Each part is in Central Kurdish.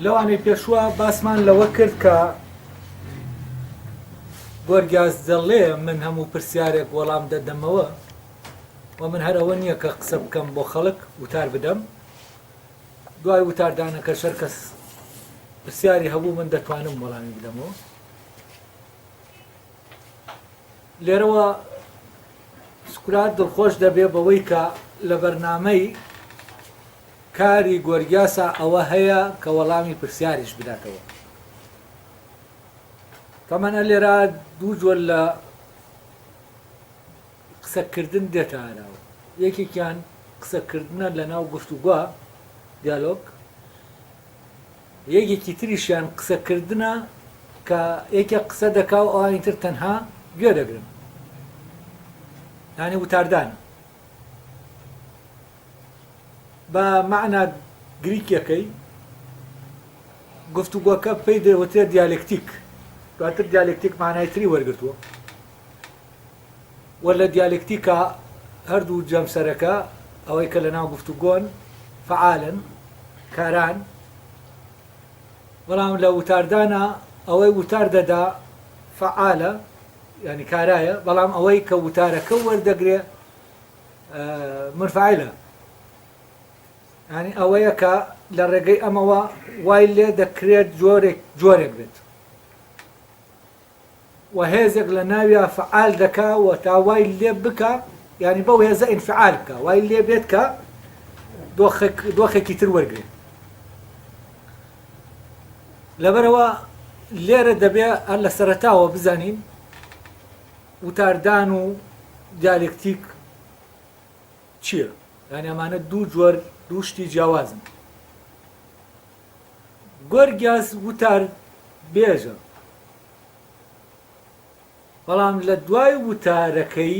لەوانەی پێشووە باسمان لەوە کرد کە گۆرگیاس دەڵێ من هەموو پرسیارێک وەڵام دەدەمەوە و من هەر ئەوە نییە کە قسە بکەم بۆ خەڵک وتار بدەم دوای وتاردانەکەش هەر کەس پرسیاری هەبوو من دەتوانم وەڵامی بدەمەوە. لێرەوە سوکرات دڵخۆش دەبێ بەوەی کە لە بەرنامەی کاری گۆرگیاسا ئەوە هەیە کە وەڵامی پرسیاریش بداتەوە. تەمەنە لێرە دوو جۆر لە قسەکردن دێتە ئاراوە، یەکێکیان قسەکردنە لەناو گفتوگۆ، دیالۆگ، یەکێکی تریشیان قسەکردنە کە یەکێک قسە دەکا و ئەوانی تر تەنها گوێ دەگرن، یانی وتاردانە بە مەعنا گریکیەکەی. گفتوگۆکە پێی دەوترێت دیالێکتیک، دواتر دیالێکتیک مانای تری وەرگرتووە. و لە دیالێکتیکا هەردوو جەمسەرەکە، ئەوەی کە لەناو گفتوگۆن، فەعالن، کاران، بەڵام لە وتاردانا ئەوەی وتار دەدا فەعالە، یانی کارایە، بەڵام ئەوەی کە وتارەکە وەردەگرێ منفعلە، یانی ئەوەیە کە لە ڕێگەی ئەمەوە وای لێ دەکرێت جۆرێک جۆرێک بێت. و هێزێک لە ناویا فەعال دەکا و تا وای لێ بکا یانی بەو هێزە ئینفعال بکا وای لێ بێت کە دۆخێک دۆخێکی تر وەرگێ لەبەرەوە لێرە دەبێ هەر لە سەرەتاوە بزانین وتاردان و دیالکتیک چییە؟ یانی ئەمانە دوو جۆر دوو شتی جیاوازن گۆرگیاس وتار بێژە، بەڵام لە دوای وتارەکەی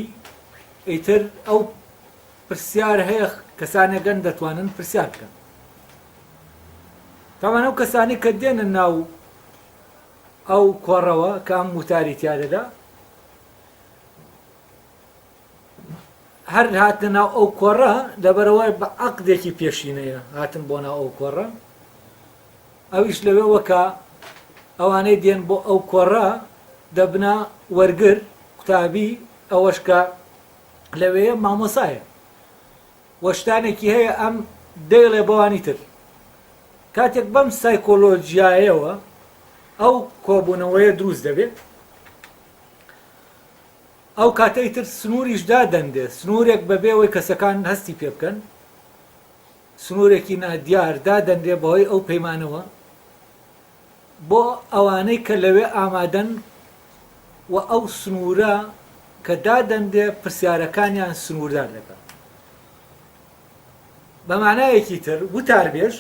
ئیتر ئەو پرسیار هەیە کەسانێک هەن دەتوانن پرسیار بکەن. تاوان ئەو کەسانی کە دێنە ناو ئەو کۆڕەوە کە ئەم وتاری تیا دەدا هەر هاتنە ناو ئەو کۆڕە لەبەرەوە بە عەقدێکی پێشینەیە هاتن بۆ ناو ئەو کۆڕە ئەویش لەوێوە کە ئەوانەی دێن بۆ ئەو کۆڕە دەبنە وەرگر قوتابی ئەوەش کە لەوێ مامۆسایە وە شتانێکی هەیە ئەم دەیڵێ بەوانی تر کاتێک بەم سایکۆلۆژیایەوە ئەو کۆبوونەوەیە دروست دەبێت ئەو کاتە ئیتر سنووریش دادەنرێ، سنوورێک بەبێ ئەوەی کەسەکان هەستی پێ بکەن، سنوورێکی نادیار دادەنرێ بەهۆی ئەو پەیمانەوە بۆ ئەوانەی کە لەوێ ئامادەن و ئەو سنوورە کە دادەنرێ پرسیارەکانیان سنووردار دەکات. بە مانایەکی تر وتاربێژ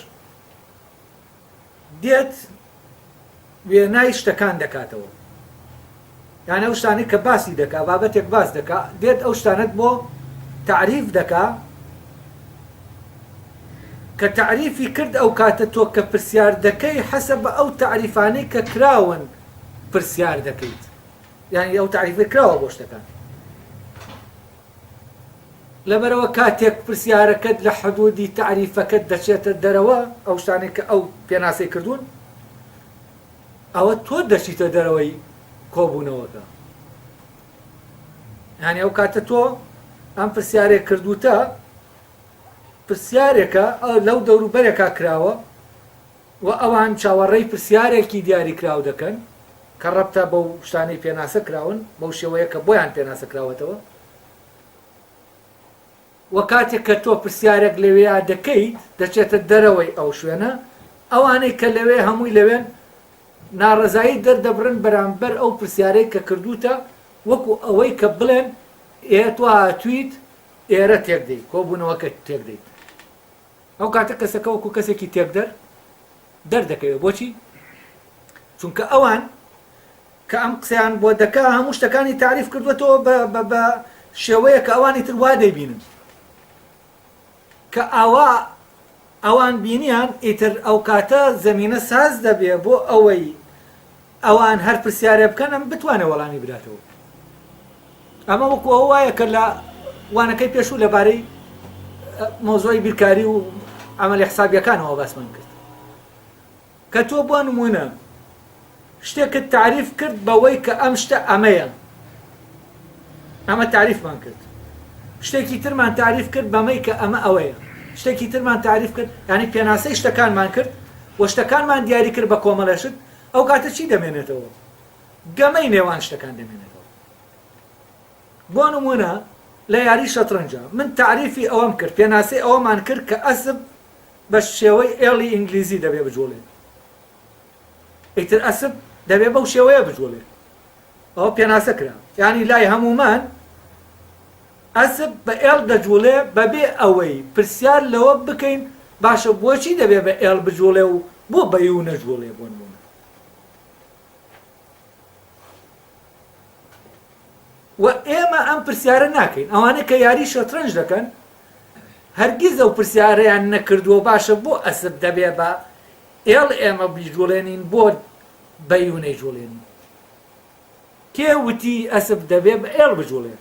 دێت وێنای شتەکان دەکاتەوە یان ئەو شتانەی کە باسی دەکا بابەتێک باس دەکا دێت ئەو شتانەت بۆ تعریف دەکا کە تعریفی کرد ئەو کاتە تۆ کە پرسیار دەکەی حەسە بە ئەو تعریفانەی کە کراون پرسیار دەکەیت یعنی ئەو تعریفە کراوە بۆ شتەکان لەبەرئەوە کاتێک پرسیارەکەت لە حدودی تەعریفەکەت دەچێتە دەرەوە، ئەو شتانەی کە ئەو پێناسەی کردوون، ئەوە تۆ دەچیتە دەرەوەی کۆبوونەوەکە. یانی ئەو کاتە تۆ ئەم پرسیارێک کردوتە، پرسیارێکە لەو دەوروبەرێکا کراوە و ئەوان چاوەڕێی پرسیارێکی دیاریکراو دەکەن کە ڕەبتە بەو شتانەی پێناسە کراون، بەو شێوەیە کە بۆیان پێناسە کراوەتەوە. وە کاتێک کە تۆ پرسیارێک لەوێیا دەکەیت دەچێتە دەرەوەی ئەو شوێنە، ئەوانەی کە لەوێ هەمووی لەوێن ناڕەزایی دەردەبڕن بەرامبەر ئەو پرسیارەی کە کردووتە وەکو ئەوەی کە بڵێن ئێ تۆ هاتوویت ئێرە تێکدەی، کۆبوونەوەکە تێکدەیت. ئەو کاتە کەسەکە وەکو کەسێکی تێکدەر دەردەکەوێت. بۆچی؟ چونکە ئەوان کە ئەم قسەیان بۆ دەکا هەموو شتەکانی تاریف کردوەتەوە بە بە بە شێوەیە کە ئەوانی تر وا دەیبینن کە ئاوا ئەوان بینیان ئیتر ئەو کاتە زەمینە ساز دەبێ بۆ ئەوەی ئەوان هەر پرسیارێ بکەن ئەم بتوانێ وەڵامی بداتەوە. ئەمە وەکو ئەوە وایە کە لە وانەکەی پێشوو لەبارەی مەوزوعی بیرکاری و عەمەلی حسابیەکانەوە باسمان کرد. کە تۆ بۆ نموونە شتێکت تاریف کرد بەوەی کە ئەم شتە ئەمەیە، ئەمە تاریفمان کرد، شتێکی ترمان تاریف کرد بەمەی کە ئەمە ئەوەیە، شتێکی ترمان تاریف کرد، یانی پێناسەی شتەکانمان کرد و شتەکانمان دیاری کرد بە کۆمەڵێ شت، ئەو کاتە چی دەمێنێتەوە؟ گەمەی نێوان شتەکان دەمێنێتەوە. بۆ نموونە لە یاری شەترەنجا من تاریفی ئەوەم کرد، پێناسەی ئەوەمان کرد کە ئەسپ بە شێوەی L ی ئینگلیزی دەبێ بجوڵێ. ئیتر ئەسپ دەبێ بەو شێوەیە بجوڵێ. ئەوە پێناسە کرا. یانی لای هەموومان ئەسپ بە L دەجوڵێ بەبێ ئەوەی پرسیار لەوە بکەین باشە بۆچی دەبێ بە L بجوڵێ و بۆ بە U نەجوڵێ بۆ نموونە. و ئێمە ئەم پرسیارە ناکەین. ئەوانەی کە یاری شەترەنج دەکەن هەرگیز ئەو پرسیارەیان نەکردووە باشە بۆ ئەسپ دەبێ بە L ئێمە بیجوڵێنین بۆ بە U نەیجوڵێنین؟ کێ وتی ئەسپ دەبێ بە L بجوڵێ؟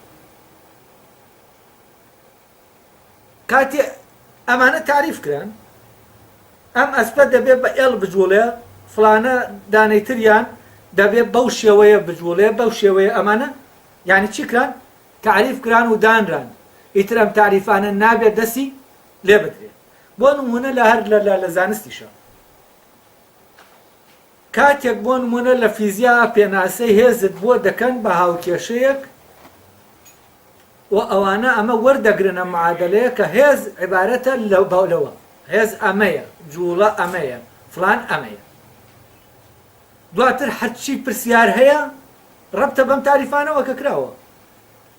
کاتێ ئەمانە تاریف کران ئەم ئەسپە دەبێ بە L بجوڵێ فڵانە دانەی تریان دەبێ بەو شێوەیە بجوڵێ بەو شێوەیە ئەمانە یعنی چی کران تاریف کران و دانران ئیتر ئەم تاریفانە نابێت دەستی لێ بدرێت بۆ نمونە لە هەر لە لە زانستیشە کاتێک بۆ نمونە لە فیزیا پێناسەی هێزت بۆ دەکەن بە هاوکێشەیەک و ئەوانە ئەمە وەردەگرن ئەم معادەلەیە کە هێز عیبارەتە لەوە هێز ئەمەیە جوڵە ئەمەیە فڵان ئەمەیە دواتر هەرچی پرسیار هەیە ڕەبتە بەم تاریفانەوە کە کراوە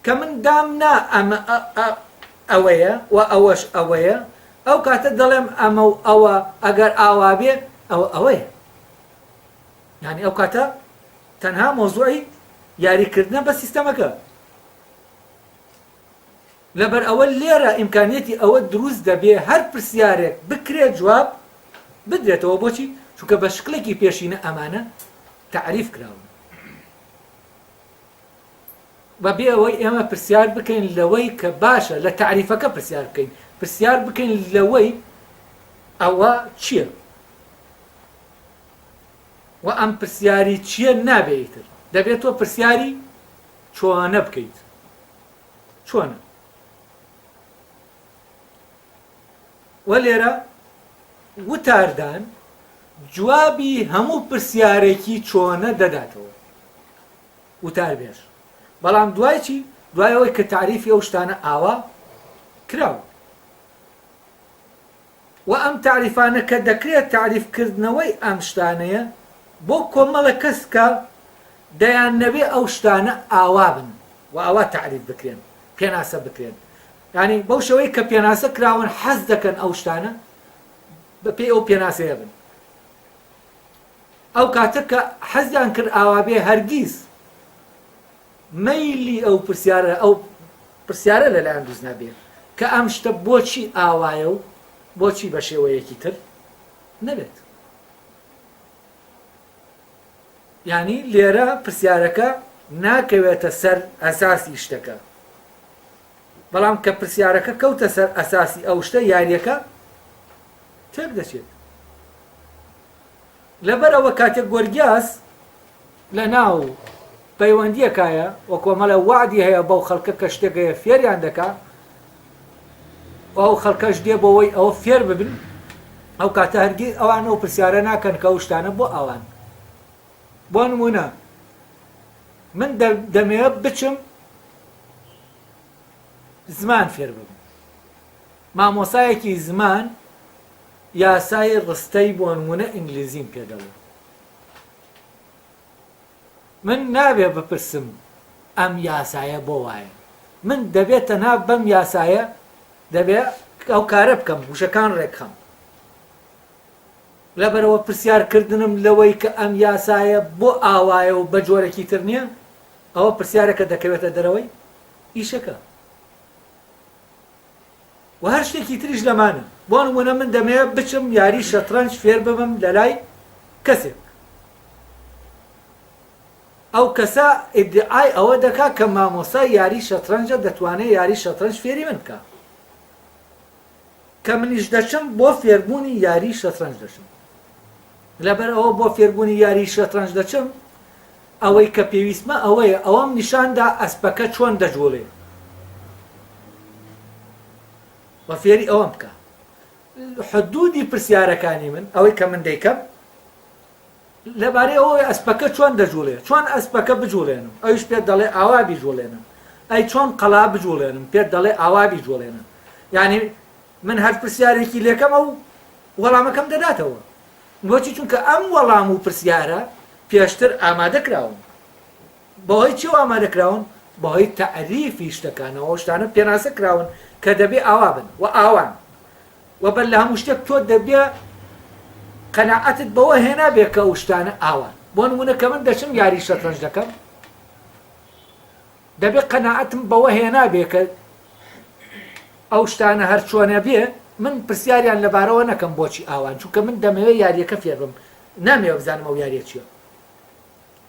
کە من دام نا ئەمە ئەوەیە و ئەوەش ئەوەیە ئەو کاتە دەڵێم ئەمە و ئەوە ئەگەر ئاوا بێ ئەوە ئەوەیە یعنی ئەو کاتە تەنها مۆزوعی یاریکردنە بە سیستەمەکە لەبەر ئەوە لێرە ئیمکانیەتی ئەوە دروست دەبێ هەر پرسیارێک بکرێت جواب بدرێتەوە بۆچی چونکە بە شکلێکی پێشینە ئەمانە تەعریف کراون بە بێ ئەوەی ئێمە پرسیار بکەین لەوەی کە باشە لە تەعریفەکە پرسیار بکەین پرسیار بکەین لەوەی ئەوە چییە و ئەم پرسیاری چییە نابێ ئیتر دەبێت تۆ پرسیاری چۆنە بکەیت چۆنە وە لێرە وتاردان جوابی هەموو پرسیارێکی چۆنە دەداتەوە وتار بێژ بەڵام دوای چی دوای ئەوەی کە تاریفی ئەو شتانە ئاوا کراوە وە ئەم تاریفانە کە دەکرێت تاریف کردنەوەی ئەم شتانەیە بۆ کۆمەڵە کەس کە دەیانەوێ ئەو شتانە ئاوا بن و ئاوا تاریف بکرێن پێناسە بکرێن یانی بەو شێوەی کە پێناسە کراون حەز دەکەن ئەو شتانە بە پێی ئەو پێناسەیە بن ئەو کاتە کە حەزیان کرد ئاوا بێ هەرگیز مەیلی ئەو پرسیارە ئەو پرسیارە لەلایان دروست نابێ کە ئەم شتە بۆچی ئاوایە و بۆچی بە شێوەیەکی تر نەبێت. یانی لێرە پرسیارەکە ناکەوێتە سەر ئەساسی شتەکە بەڵام کە پرسیارەکە کەوتە سەر ئەساسی ئەو شتە یاریەکە تێک دەچێت لەبەرئەوە کاتێک گۆرگیاس لە ناو پەیوەندیەکایە و کۆمەڵە وەعدی هەیە بەو خەڵکە کە شتێک هەیە فێریان دەکا و ئەو خەڵکەش دێ بۆوەی ئەوە فێر ببن ئەو کاتە هەرگیز ئەوان ئەو پرسیارە ناکەن کە ئەو شتانە بۆ ئەوان بۆ نمونە من دەمەوێت بچم زمان فێر ببم. مامۆسایەکی زمان یاسای ڕستەی بۆنمونە ئینگلیزیم پێ دەڵێ. من نابێ بپرسم ئەم یاسایە بۆ وایە. من دەبێ تەنها بەم یاسایە دەبێ ئەو کارە بکەم، وشەکان ڕێکخەم. لەبەرئەوە پرسیار کردنم لەوەی کە ئەم یاسایە بۆ ئاوایە و بە جۆرێکی تر نییە، ئەوە پرسیارێکە دەکەوێتە دەرەوەی ئیشەکە. و هەر شتێکی تریش لەمانە. بۆ نموونە من دەمەوێت بچم یاری شەترەنج فێر ببم لەلای کەسێک. ئەو کەسە ئیدعای ئەوە دەکا کە مامۆستای یاری شەترەنجە دەتوانێت یاری شەترەنج فێری من بکا. کە منیش دەچم بۆ فێربوونی یاری شەترەنج دەچم. لەبەر ئەوە بۆ فێربوونی یاری شەترەنج دەچم، ئەوەی کە پێویستمە ئەوەیە ئەوەم نیشاندا ئەسپەکە چۆن دەجوڵێ و فێری ئەوەم بکە. حدودی پرسیارەکانی من ئەوەی کە من دەیکەم لەبارەی ئەوەی ئەسپەکە چۆن دەجوڵێ، چۆن ئەسپەکە بجوڵێنم، ئەویش پێت دەڵێ ئاوا بیجوڵێنە، ئەی چۆن قەڵا بجوڵێنم، پێت دەڵێ ئاوا بیجوڵێنە. یانی من هەر پرسیارێکی لێکەم ئەو وەڵامەکەم دەداتەوە. بۆچی؟ چونکە ئەم وەڵام و پرسیارە پێشتر ئامادە کراون. بەهۆی چیەوە ئامادە کراون؟ بەهۆی تەعریفی شتەکانەوە، ئەو شتانە پێناسە کراون کە دەبێ ئاوا بن و ئاوان. وە بەر لە هەموو شتێک تۆ دەبێ قەناعەتت بەوە هێنابێ کە ئەو شتانە ئاوان. بۆ نموونە کە من دەچم یاری شەترەنج دەکەم، دەبێ قەناعەتم بەوە هێنابێ کە ئەو شتانە هەر چۆنە بێ من پرسیاریان لەبارەوە نەکەم بۆچی ئاوان، چونکە من دەمەوێ یاریەکە فێر بم، نامەوێ بزانم ئەو یاریە چیە،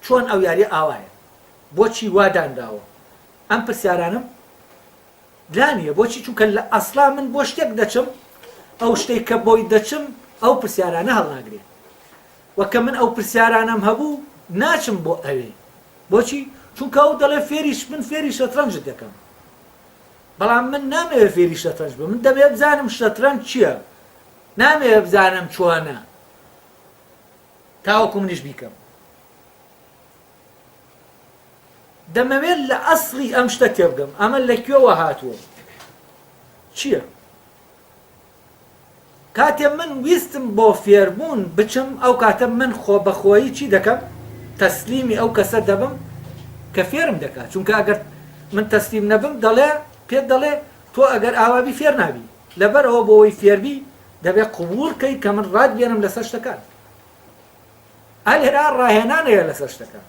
چۆن ئەو یاریە ئاوایە، بۆچی وا دانراوە، ئەم پرسیارانەم لا نییە، بۆچی؟ چونکە لە ئەسڵا من بۆ شتێک دەچم، ئەو شتەی کە بۆی دەچم ئەو پرسیارانە هەڵناگرێ و کە من ئەو پرسیارانەم هەبوو ناچم بۆ ئەوێ، بۆچی؟ چونکە ئەو دەڵێ فێری من فێری شەترەنجت دەکەم، بەڵام من نامەوێ فێری شەترەنج بم، من دەمەوێ بزانم شەترەنج چییە، نامەوێ بزانم چۆنە تاوەکو منیش بیکەم. دەمەوێت لە ئەسڵی ئەم شتە تێبگەم، ئەمە لە کوێوە هاتووە، چییە؟ کاتێ من ویستم بۆ فێربوون بچم، ئەو کاتە من خۆبەخۆیی چی دەکەم؟ تەسلیمی ئەو کەسە دەبم کە فێرم دەکات، چونکە ئەگەر من تەسلیم نەبم دەڵێ پێت دەڵێ تۆ ئەگەر ئاوا بی فێر نابی، لەبەر ئەوە بۆ ئەوەی فێربی دەبێ قبوڵ کەی کە من ڕات بێنم لەسەر شتەکان. ئا لێرە ڕاهێنان هەیە لەسەر شتەکان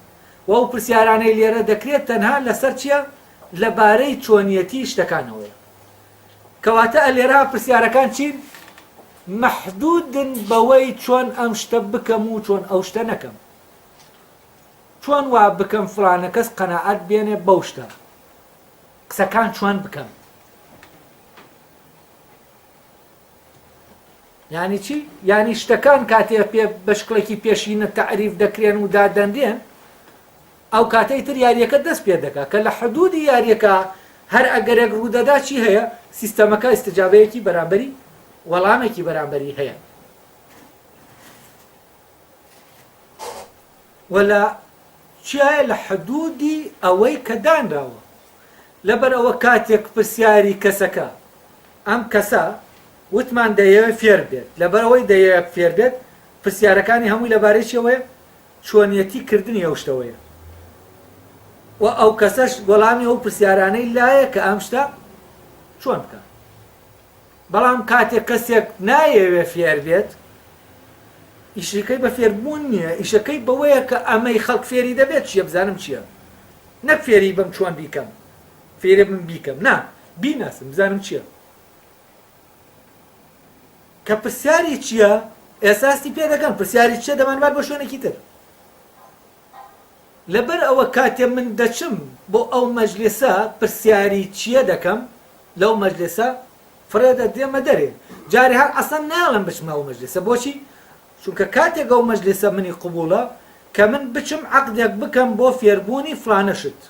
و ئەو پرسیارانەی لێرە دەکرێت تەنها لەسەر چییە؟ لەبارەی چۆنیەتی شتەکانەوەیە. کەواتە ئە لێرە پرسیارەکان چین؟ مەحدودن بەوەی چۆن ئەم شتە بکەم و چۆن ئەو شتە نەکەم. چۆن وا بکەم فڵانە کەس قەناعەت بێنێ بەو شتە. قسەکان چۆن بکەم؟ یانی چی؟ یانی شتەکان کاتێ پێ بە شکڵێکی پێشینە تەعریف دەکرێن و دادەنرێن ئەو کاتەی تر یاریەکە دەست پێ دەکا کە لە حدودی یاریەکە هەر ئەگەرێک ڕوودەدا چی هەیە سیستەمەکە ئیستجابەیەکی بەرامبەری وەڵامێکی بەرامبەری هەیە و لە چیایە لە حدودی ئەوەی کە دانراوە لەبەر ئەوە کاتێک پرسیاری کەسەکە ئەم کەسە وتمان دەیەوێت فێر بێت لەبەر ئەوەی دەیەوێت فێر بێت پرسیارەکانی هەمووی لەبارەی چیەوەیە چۆنیەتی کردنی ئەو شتەوەیە و ئەو کەسەش وەڵامی ئەو پرسیارانەی لایە کە ئەم شتە چۆن بکە بەڵام کاتێک کەسێک نایەوێ فێر بێت ئیشەکەی بە فێربوون نییە ئیشەکەی بەوەیە کە ئەمەی خەڵک فێری دەبێت چییە بزانم چییە نەک فێری بم چۆن بیکەم فێرە بم بیکەم نا بیناسم بزانم چییە کە پرسیاری چییە ئێساستی پێ دەکەن پرسیاری چیە دەمانبات بۆ شوێنێکی تر لەبەر ئەوە کاتێ من دەچم بۆ ئەو مەجلیسە پرسیاری چییە دەکەم لەو مەجلیسە فڕێ دەدرێمە دەرێ جارێ هەر ئەسڵەن نایەڵن بچمە ئەو مەجلیسە بۆچی چونکە کاتێک ئەو مەجلیسە منی قبوڵە کە من بچم عەقدێک بکەم بۆ فێربوونی فڵانە شت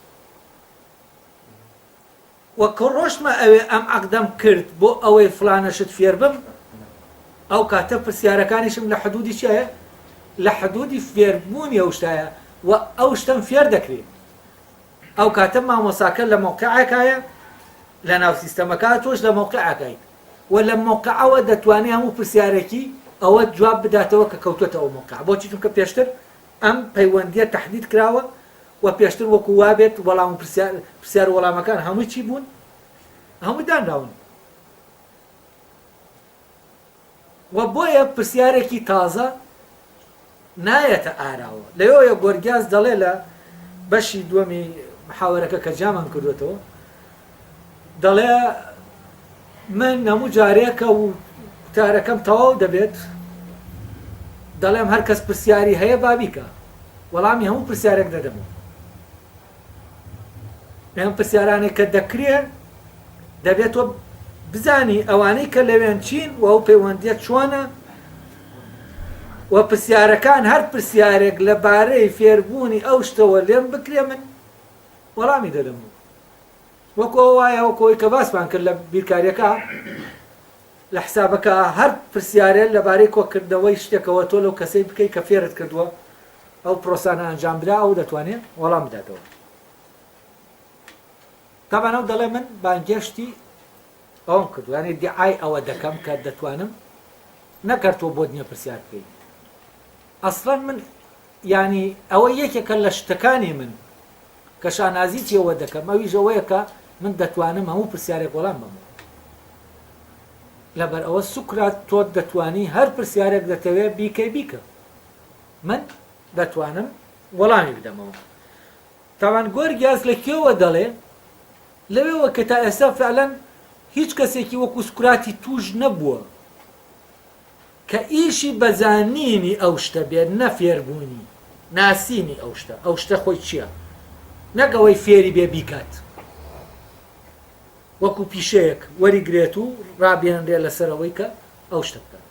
وە کە ڕۆشتمە ئەوێ ئەم عەقدەم کرد بۆ ئەوەی فڵانە شت فێر بم ئەو کاتە پرسیارەکانیشم لە حدودی چیایە لە حدودی فێربوونی ئەو شتایە و ئەو شتەم فێر دەکرێ ئەو کاتە مامۆساکە لە مەوقعێکایە لە ناو سیستەمەکە تۆش لە مەوقعەکەیت و و لە مەوقعەوە دەتوانێ هەموو پرسیارێکی ئەوە جواب بداتەوە کە کەوتوەتە ئەو مەوقع. بۆچی؟ چونکە پێشتر ئەم پەیوەندیە تەحدید کراوە و پێشتر وەکو وابێت وەڵام و پرسیار پرسیار و وەڵامەکان هەمووی چی بوون؟ هەمووی دانراون. و بۆیە پرسیارێکی تازە نایەتە ئاراوە. لەوێوەیە گۆرگیاس دەڵێ لە بەشی دووەمی محاوەرەکە کە جیامان کردوێتەوە دەڵێ من هەموو جارێکە و وتارەکەم تەواو دەبێت دەڵێم هەر کەس پرسیاری هەیە با بیکا وەڵامی هەموو پرسیارێک دەدەمەوە. ئەم پرسیارانەی کە دەکرێ دەبێت تۆ بزانی ئەوانەی کە لەوێن چین و ئەو پەیوەندیە چۆنە و پرسیارەکان هەر پرسیارێک لەبارەی فێربوونی ئەو شتەوە لێم بکرێ من وەڵامی دەدەمەوە. وەکو ئەو وایە وەکو ئەوەی کە باسمان کرد لە بیرکاریەکە لە حسابەکە هەر پرسیارێ لەبارەی کۆکردنەوەی شتێکەوە تۆ لەو کەسەی بکەی کە فێرت کردووە ئەو پرۆسانە ئەنجام درا ئەو دەتوانێت وەڵام بداتەوە. تەبعەن ئەو دەڵێ من بانگێشتی ئەوەم کردووە یانی دیعای ئەوە دەکەم کە دەتوانم نەک هەر تۆ بۆت نییە پرسیار بکەی ئەسڵەن من یانی ئەوە یەکێکە لە شتەکانی من کە شانازی پێوە دەکەم ئەویش ئەوەیە کە من دەتوانم هەموو پرسیارێک وەڵام بەمەوە لەبەر ئەوە سوکرات تۆ دەتوانی هەر پرسیارێک دەتەوێت بیکەی بیکە من دەتوانم وەڵامی بدەمەوە. تاوان گۆرگیاس لە کوێوە دەڵێ؟ لەوێوە کە تا ئێستا فعلەن هیچ کەسێکی وەکو سوکراتی تووش نەبووە کە ئیشی بە زانینی ئەو شتە بێت نە فێربوونی، ناسینی ئەو شتە، ئەو شتە خۆی چییە؟ نەک ئەوەی فێری بێ بیکات وەکو پیشەیەک وەریگرێت و ڕابێنرێ لەسەر ئەوەی کە ئەو شتە بکات.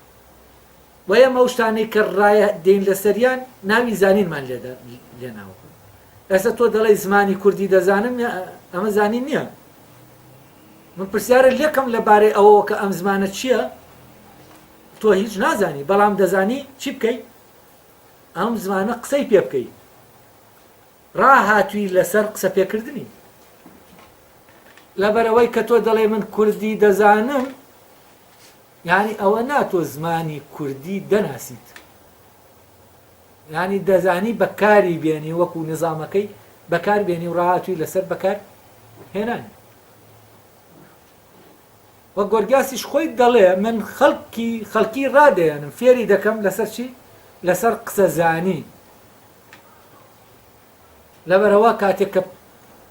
وە ئێمە ئەو شتانەی کە ڕایە دێین لەسەریان ناوی زانینمان لێناوە. ئێستا تۆ دەڵێی زمانی کوردی دەزانم ئەمە زانین نییە. من پرسیارت لێکەم لەبارەی ئەوەوە کە ئەم زمانە چییە تۆ هیچ نازانی بەڵام دەزانی چی بکەی ئەم زمانە قسەی پێ بکەی ڕاهاتووی لەسەر قسە پێکردنی لەبەرەوەی کە تۆ دەڵێ من کوردی دەزانم یانی ئەوە نا تۆ زمانی کوردی دەناسیت یانی دەزانی بەکاری بێنی وەکو نظامەکەی بەکار بێنی و ڕاهاتووی لەسەر بەکار هێنانی وە گۆرگاسیش خۆی دەڵێ من خەڵکی خەڵکی ڕادەیەنم فێری دەکەم لەسەر چی لەسەر قسەزانی لەبەرئەوە کاتێک کە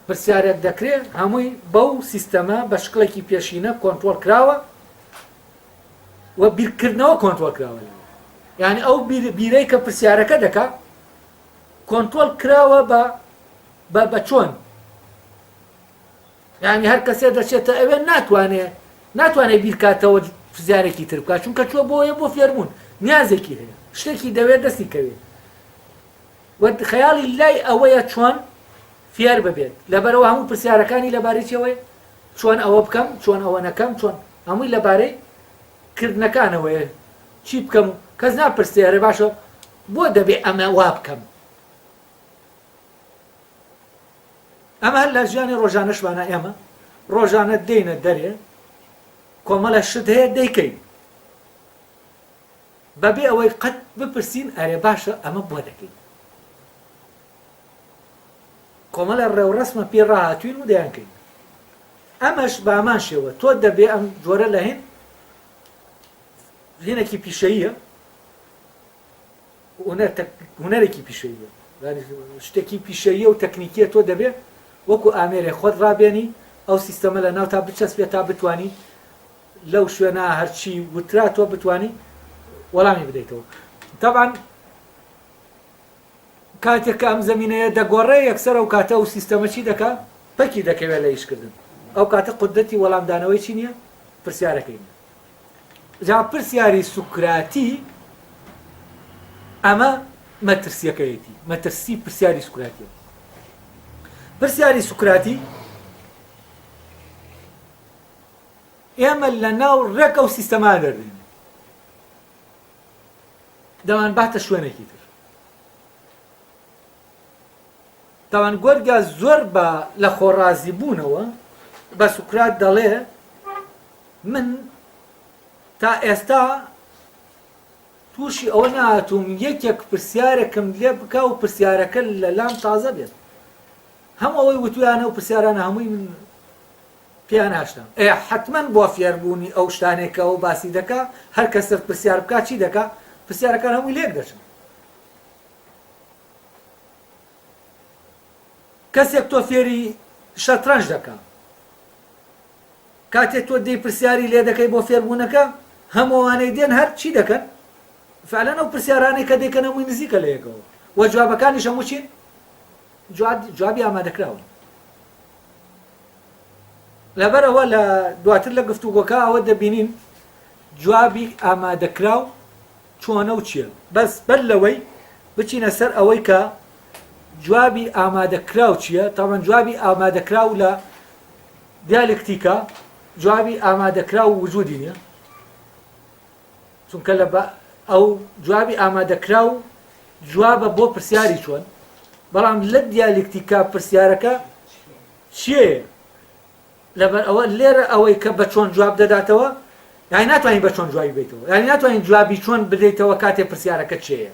پرسیارێک دەکرێت هەمووی بەو سیستەمە بە شکڵێکی پێشینە کۆنترۆڵ کراوە و بیرکردنەوە کۆنترۆڵ کراوە لەوێ یعنی ئەو بیرەی کە پرسیارەکە دەکا کۆنترۆڵ کراوە بە بە بە چۆن یعنی هەر کەسێ دەچێتە ئەوێ ناتوانێ ناتوانێت بیرکاتەوە پرسیارێکی تر بکات چونکە چوە بۆیە بۆ فێربوون نیازێکی هەیە شتێکی دەوێت دەستی کەوێت و خەیاڵی لای ئەوەیە چۆن فێر ببێت لەبەرئەوە هەموو پرسیارەکانی لەبارەی چیەوەیە چۆن ئەوە بکەم چۆن ئەوە نەکەم چۆن هەمووی لەبارەی کردنەکانەوەیە چی بکەم و کەس ناپرسێ ئەرێ باشە بۆ دەبێ ئەمە وا بکەم ئەمە هەر لە ژیانی ڕۆژانەشمانە ئێمە ڕۆژانە دێینە دەرێ کۆمەڵە شت هەیە دەیکەین بەبێ ئەوەی قەت بپرسین ئەرێ باشە ئەمە بۆ دەکەین؟ کۆمەڵە ڕێوڕەسمە پێی ڕاهاتوین و دەیانکەین. ئەمەش بە هەمان شێوە تۆ دەبێ ئەم جۆرە لە هین هینێکی پیشەییە هونەرێکی پیشەییە شتێکی پیشەییە و تەکنیکیە تۆ دەبێ وەکو ئامێرێ خۆت ڕابێنی ئەو سیستەمە لە ناو تا بچەسپێت تا بتانی لەو شوێنە هەرچی وترا تۆ بتوانی وەڵامی بدەیتەوە تەبعەن کاتێک کە ئەم زمینەیە دەگۆڕێ یەکسەر ئەو کاتە ئەو سیستەمە چی دەکا پەکی دەکەوێت لە ئیشکردن ئەو کاتە قودرەتی وەڵامدانەوەی چی نییە پرسیارەکەی نیە جا پرسیاری سوکراتی ئەمە مەترسیەکەیەتی مەترسی پرسیاری سوکراتیە پرسیاری سوکراتی ئێمە لە ناو ڕێک ئەو سیستەمە دەردێنێ دەمانباتە شوێنێکی تر. تاوان گۆرگیا زۆر بە لە خۆڕازی بوونەوە بە سوکرات دەڵێ من تا ئێستا تووشی ئەوە نەهاتووم یەکێک پرسیارێکم لێ بکا و پرسیارەکە لە لام تازە بێت. هەموو ئەوەی وتویانە و پرسیارانە هەمووی من پێیان ئاشنام. ئێ حەتمەن بۆ فێربوونی ئەو شتانەی کە ئەو باسی دەکا هەر کەسێک پرسیار بکا چی دەکا؟ پرسیارەکان هەمووی لێک دەچن. کەسێک تۆ فێری شەترەنج دەکا کاتێ تۆ دێی پرسیاری لێ دەکەی بۆ فێربوونەکە هەموو ئەوانەی دێن هەر چی دەکەن فعلەن ئەو پرسیارانەی کە دەیکەن هەمووی نزیکە لە یەکەوە و جوابەکانیش هەموو چین جوابی ئامادەکراون لەبەرەوە لە دواتر لە گفتوگۆکە ئەوە دەبینین جوابی ئامادەکراو چۆنە و چییە بەس بەر لەوەی بچینە سەر ئەوەی کە جوابی ئامادەکراو چییە تاوان جوابی ئامادەکراو لە دیالکتیکە جوابی ئامادەکراو وجودی نیە چونکە لە ئەو جوابی ئامادەکراو جوابە بۆ پرسیاری چۆن بەڵام لە دیالکتیکا پرسیارەکە چییە لەبەر ئەوە لێرە ئەوەی کە بە چۆن جواب دەداتەوە یانی ناتوانین بە چۆن جوابی بیتەوە یانی ناتوانین جوابی چۆن بدەیتەوە کاتێ پرسیارەکە چێە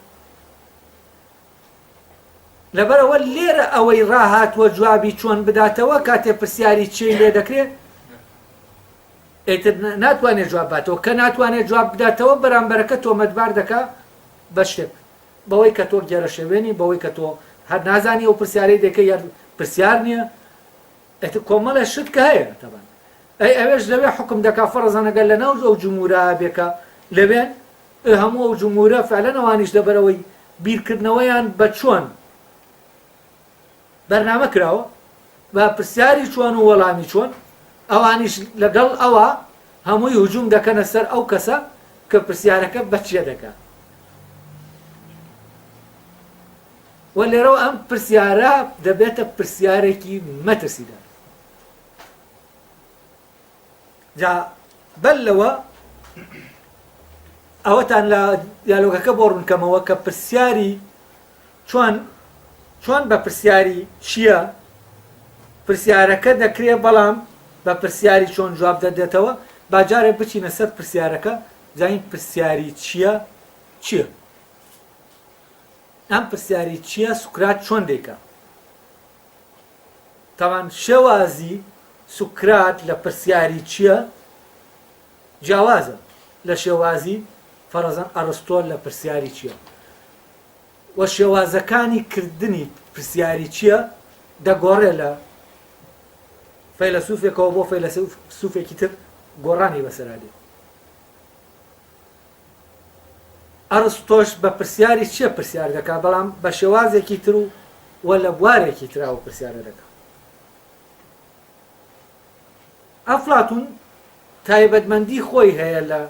لەبەرئەوە لێرە ئەوەی ڕاهاتووە جوابی چۆن بداتەوە کاتێ پرسیاری چێی لێ دەکرێ ئیتر ناتوانێت جواب باتەوە کە ناتوانێت جواب بداتەوە بەرامبەرەکە تۆمەتبار دەکا بە شتێک بەوەی کە تۆ گێرەشێوێنی بەوەی کە تۆ هەر نازانی ئەو پرسیارەی دەکەی یار پرسیار نییە ئیتر کۆمەڵێ شت کە هەیە تەبان ئەی ئەوێش لەوێ حکم دەکا فەرزەن ئەگەر لەناو ئەو جمهورا بێکە لەوێن ئێ هەموو ئەو جمهورە فعلەن ئەوانیش لەبەرئەوەی بیرکردنەوەیان بە چۆن بەرنامە کراوە بە پرسیاری چۆن و وەڵامی چۆن ئەوانیش لەگەڵ ئەوە هەمووی هجوم دەکەنە سەر ئەو کەسە کە پرسیارەکە بە چیە دەکا و لێرەوە ئەم پرسیارە دەبێتە پرسیارێکی مەترسیدار. جا بەر لەوە ئەوەتان لە دیالۆگەکە بۆ ڕوونکەمەوە کە پرسیاری چۆن چۆن بە پرسیاری چییە پرسیارەکە دەکرێ بەڵام بە پرسیاری چۆن جواب دەدێتەوە با جارێ بچینە سەر پرسیارەکە بزانین پرسیاری چییە چییە ئەم پرسیاری چییە سوکرات چۆن دەیکا تاوان شێوازی سوکرات لە پرسیاری چیە جیاوازە لە شێوازی فەرەزەن ئەڕستۆ لە پرسیاری چیە و شێوازەکانی کردنی پرسیاری چیە دەگۆڕێ لە فەیلەسوفێکەوە بۆ فەیلەسوفێکی تر گۆڕانی بەسەرا دێ. ئەڕستۆش بە پرسیاری چیە پرسیار دەکا، بەڵام بە شێوازێکی تر و و لە بوارێکی ترا ئەو پرسیارە دەکا. ئەفلاتون تایبەتمەندی خۆی هەیە لە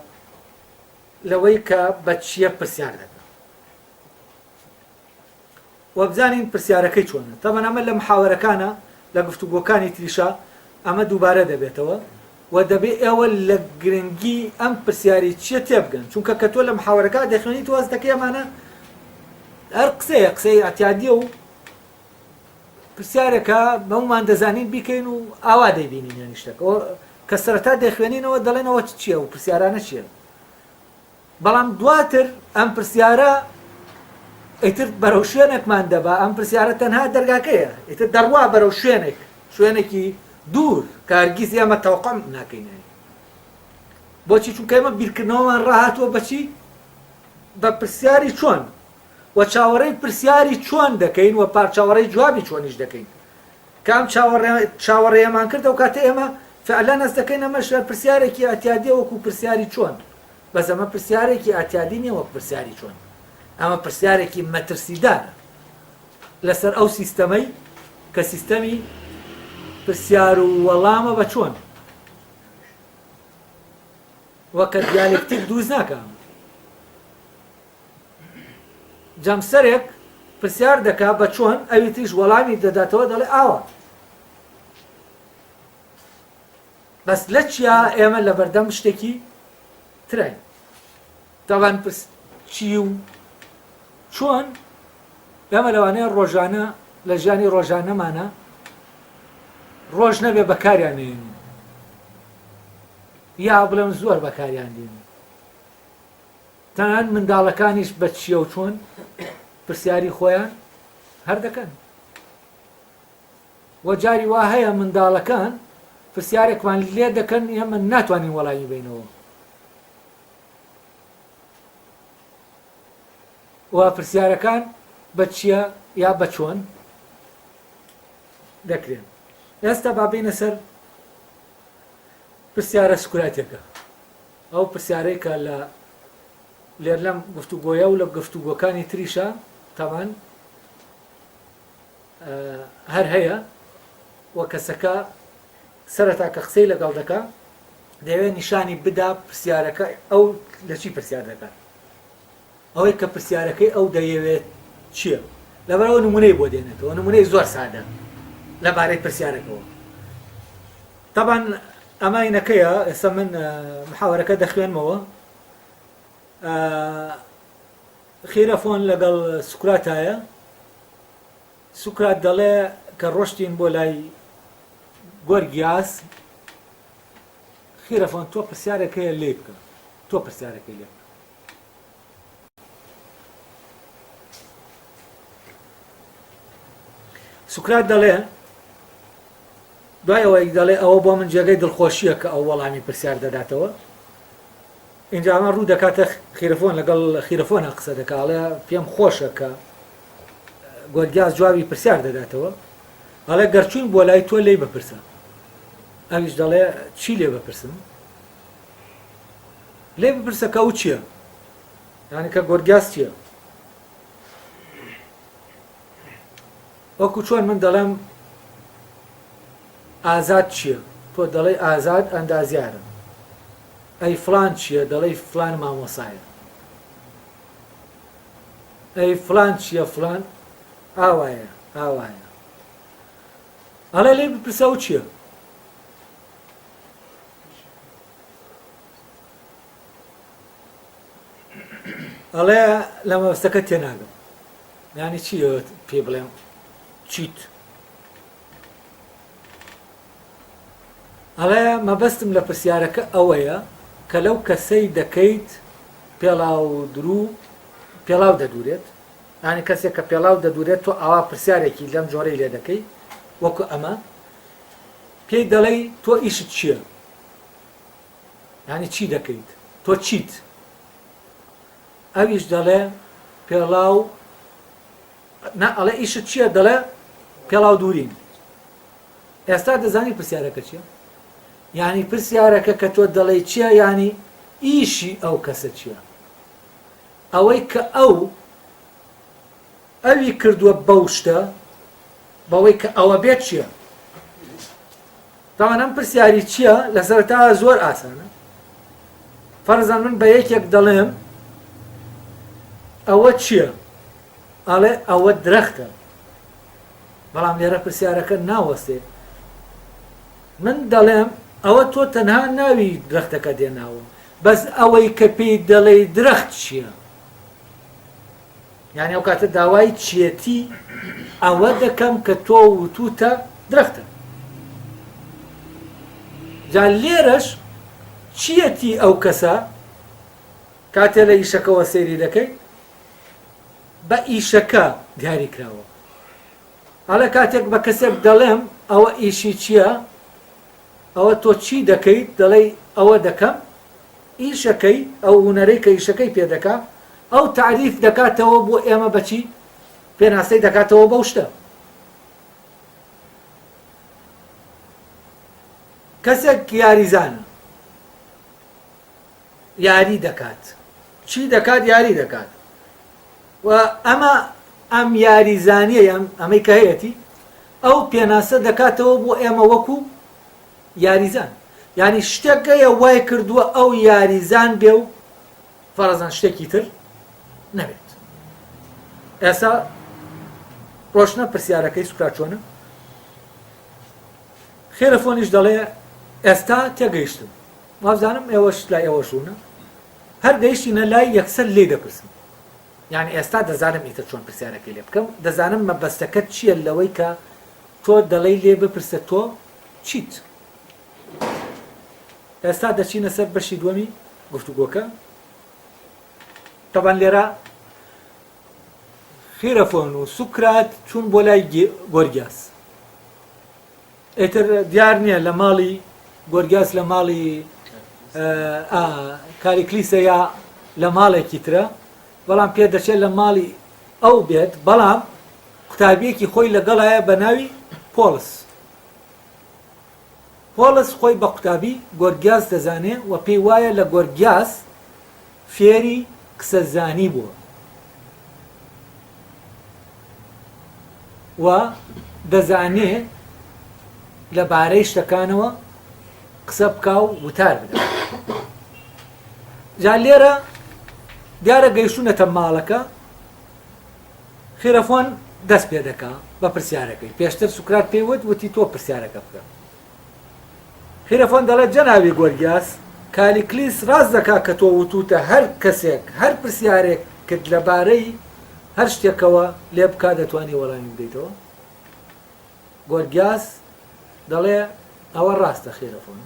لەوەی کە بە چیە پرسیار دەکا. و بزانین پرسیارەکەی چۆنە. تەبعەن ئەمە لە محاوەرەکانە، لە گفتوگۆکانی تریشا ئەمە دووبارە دەبێتەوە و دەبێ ئێوە لە گرنگی ئەم پرسیاری چیە تێبگەن، چونکە کە تۆ لە محاوەرەکە دەخوێنیت هەست دەکەی ئەمانە هەر قسەیە، قسەی ئیعتیادیە و پرسیارێکە هەموومان دەزانین بیکەین و ئاوا دەیبینین یانی شتەکە کە سەرەتا دەخوێنینەوە دەڵێنەوە چییە و پرسیارانە چییە. بەڵام دواتر ئەم پرسیارە ئیتر بەرەو شوێنێکمان دەبا، ئەم پرسیارە تەنها دەرگاکەیە، ئیتر دەڕوا بەرەو شوێنێک، شوێنێکی دوور کە هەرگیز ئێمە تەوەقوع ناکەین. بۆچی؟ چونکە ئێمە بیرکردنەوەمان ڕاهاتووە بەچی؟ بە پرسیاری چۆن و چاوەڕێی پرسیاری چۆن دەکەین و پار چاوەڕێی جوابی چۆنیش دەکەین. کە ئەم چاوەڕێیەمان کرد ئەو کاتە ئێمە فعلەن هەست دەکەین ئەمەش پرسیارێکی ئیعتیادیە وەکو پرسیاری چۆن. بەس ئەمە پرسیارێکی ئیعتیادی نیە وەک پرسیاری چۆن، ئەمە پرسیارێکی مەترسیدارە لەسەر ئەو سیستەمەی کە سیستەمی پرسیار و وەڵامە بە چۆن وەکە دیالکتیک دروست ناکە. جەمسەرێک پرسیار دەکا بە چۆن ئەوی تریش وەڵامی دەداتەوە دەڵێ ئاوا. بەس لە چیا ئێمە لەبەردەم شتێکی تراین تاوان پرس چی و چۆن ئێمە لەوانەیە ڕۆژانە لە ژیانی ڕۆژانەمانە ڕۆژ نەبێ بەکاریان نێنین یا بڵێم زۆر بەکاریان دێنین. تەنانەت منداڵەکانیش بە چییە و چۆن پرسیاری خۆیان هەر دەکەن. وە جاری وا هەیە منداڵەکان پرسیارێکمان لێ دەکەن ئێمە ناتوانین وەڵامی بینەوە. و پرسیارەکان بە چییە یا بە چۆن دەکرێن. ئێستا با بێینە سەر پرسیارە سوکراتیەکە. ئەو پرسیارەی کە لە لێر لەم گفتوگۆیە و لە گفتوگۆکانی تریشا تەبعەن هەر هەیە و کەسەکە سەرەتا کە قسەی لەگەڵ دەکا دەیەوێت نیشانی بدا پرسیارەکە ئەو لە چی پرسیار دەکات ئەوەی کە پرسیارەکەی ئەو دەیەوێت چییە لەبەرەوە نمونەی بۆ دێنێتەوە نمونەی زۆر سادە لەبارەی پرسیارەکەەوە تەبان ئەماینەکەیە ئێستا من محاوەرەکە دەخوێنمەوە خیرەفۆن لەگەڵ سوکراتایە سوکرات دەڵێ کە ڕۆشتین بۆ لای گۆرگیاس خیرەفۆن تۆ پرسیارێک هەیە لێی بکە تۆ پرسیارەکەی لێ بکە سوکرات دەڵێ دوای ئەوەی دەڵێ ئەوە بۆ من جێگەی دڵخۆشیە کە ئەو وەڵامی پرسیار دەداتەوە اینجا ئەمە ڕوو دەکاتە خیرفۆن لەگەڵ خیرفۆنە قسە دەکاڵێ پێم خۆشە کە گۆرگیاس جوابی پرسیار دەداتەوە ئەڵێ گەرچوین بۆ لای تۆ لێی بپرسە ئەویش دەڵێ چی لێ بپرسم لێ بپرسە کە ئەو چییە یعنی کە گۆرگیاس چییە وەکو چۆن من دەڵێم ئازاد چییە تۆ دەڵێی ئازاد ئەندازیارە ئەی فلان چییە دەڵێی فلان مامۆسایە ئەی فلان چییە فلان ئاوایە ئاوایە ئەڵێ لێ بپرسە ئەو چییە ئەڵێ لە مەبەستەکە تێناگەم یانی چی پێ بڵێم چیت ئەڵێ مەبەستم لە پرسیارەکە ئەوەیە کە لەو کەسەی دەکەیت پێڵاو درو پێڵاو دەدورێت یانی کەسێک کە پێڵاو دەدورێت تۆ ئاوا پرسیارێکی لەم جۆرەی لێ دەکەی وەکو ئەمە پێی دەڵێی تۆ ئیشت چییە یانی چی دەکەیت تۆ چیت ئەویش دەڵێ پێڵاو نا ئەڵێ ئیشت چییە دەڵێ پێڵاو دوورین ئێستا دەزانی پرسیارەکە چییە یعنی پرسیارەکە کە تۆ دەڵێ چییە یعنی ئیشی ئەو کەسە چییە ئەوەی کە ئەو ئەوی کردووە بەو شتە بەوەی کە ئەوە بێت چییە تاوان ئەم پرسیاری چییە لە سەرەتا زۆر ئاسانە فەرزان من بە یەکێک دەڵێم ئەوە چییە ئەڵێ ئەوە درەختە بەڵام لێرە پرسیارەکە ناوەستێ من دەڵێم ئەوە تۆ تەنها ناوی درەختەکە دێناوە بەس ئەوەی کە پێی دەڵێی درەخت چییە یانی ئەو کاتە داوای چیەتی ئەوە دەکەم کە تۆ وتوتە درەختە جا لێرەش چیەتی ئەو کەسە کاتێ لە ئیشەکەوە سەیری دەکەی بە ئیشەکە دیاری کراوە ئەڵێ کاتێک بە کەسێک دەڵێم ئەوە ئیشی چییە ئەوە تۆ چی دەکەیت دەڵێی ئەوە دەکەم ئیشەکەی ئەو هونەرەی کە ئیشەکەی پێ دەکا ئەو تەعریف دەکاتەوە بۆ ئێمە بەچی پێناسەی دەکاتەوە بەو شتە کەسێک یاریزانە یاری دەکات چی دەکات یاری دەکات و ئەمە ئەم یاریزانیە ئەم ئەمەی کە هەیەتی ئەو پێناسە دەکاتەوە بۆ ئێمە وەکو یاریزان یعنی شتێک هەیە وای کردووە ئەو یاریزان بێ و فەرەزان شتێکی تر نەبێت ئێستا ڕۆشنە پرسیارەکەی سوکرات چۆنە خێرەفۆنیش دەڵێ ئێستا تێگەیشتم وابزانم ئێوەش لای ئێوەش ڕوونە هەر گەیشتینە لای یەکسەر لێی دەپرسم یعنی ئێستا دەزانم ئیتر چۆن پرسیارەکەی لێ بکەم دەزانم مەبەستەکەت چییە لەوەی کە تۆ دەڵێی لێ بپرسە تۆ چیت ئێستا دەچینە سەر بەشی دووەمی گفتوگۆکە. تەبان لێرە خیرەفۆن و سوکرات چوون بۆ لای گۆرگیاس. ئیتر دیار نییە لە ماڵی گۆرگیاس لە ماڵی کاریکلیسە یا لە ماڵێکی ترە، بەڵام پێدەچێت لە ماڵی ئەو بێت، بەڵام قوتابیەکی خۆی لەگەڵایە بە ناوی پۆڵس. پۆڵس خۆی بە قوتابی گۆرگیاس دەزانێ و پێی وایە لە گۆرگیاس فێری قسەزانی بووە و دەزانێ لە بارەی شتەکانەوە قسە بکا و وتار بدا. جا لێرە دیارە گەیشتوونەتە ماڵەکە، خیرەفۆن دەست پێ دەکا بە پرسیارەکەی. پێشتر سوکرات پێی وت، وتی تۆ پرسیارەکە بکە. خیرەفۆن دەڵێت جەنابی گۆرگیاس، کالیکلیس ڕاست دەکا کە تۆ وتووتە هەر کەسێک هەر پرسیارێکت لەبارەی هەر شتێکەوە لێ بکا دەتوانی وەڵامی بدەیتەوە؟ گۆرگیاس دەڵێ ئەوە ڕاستە خیرەفۆن.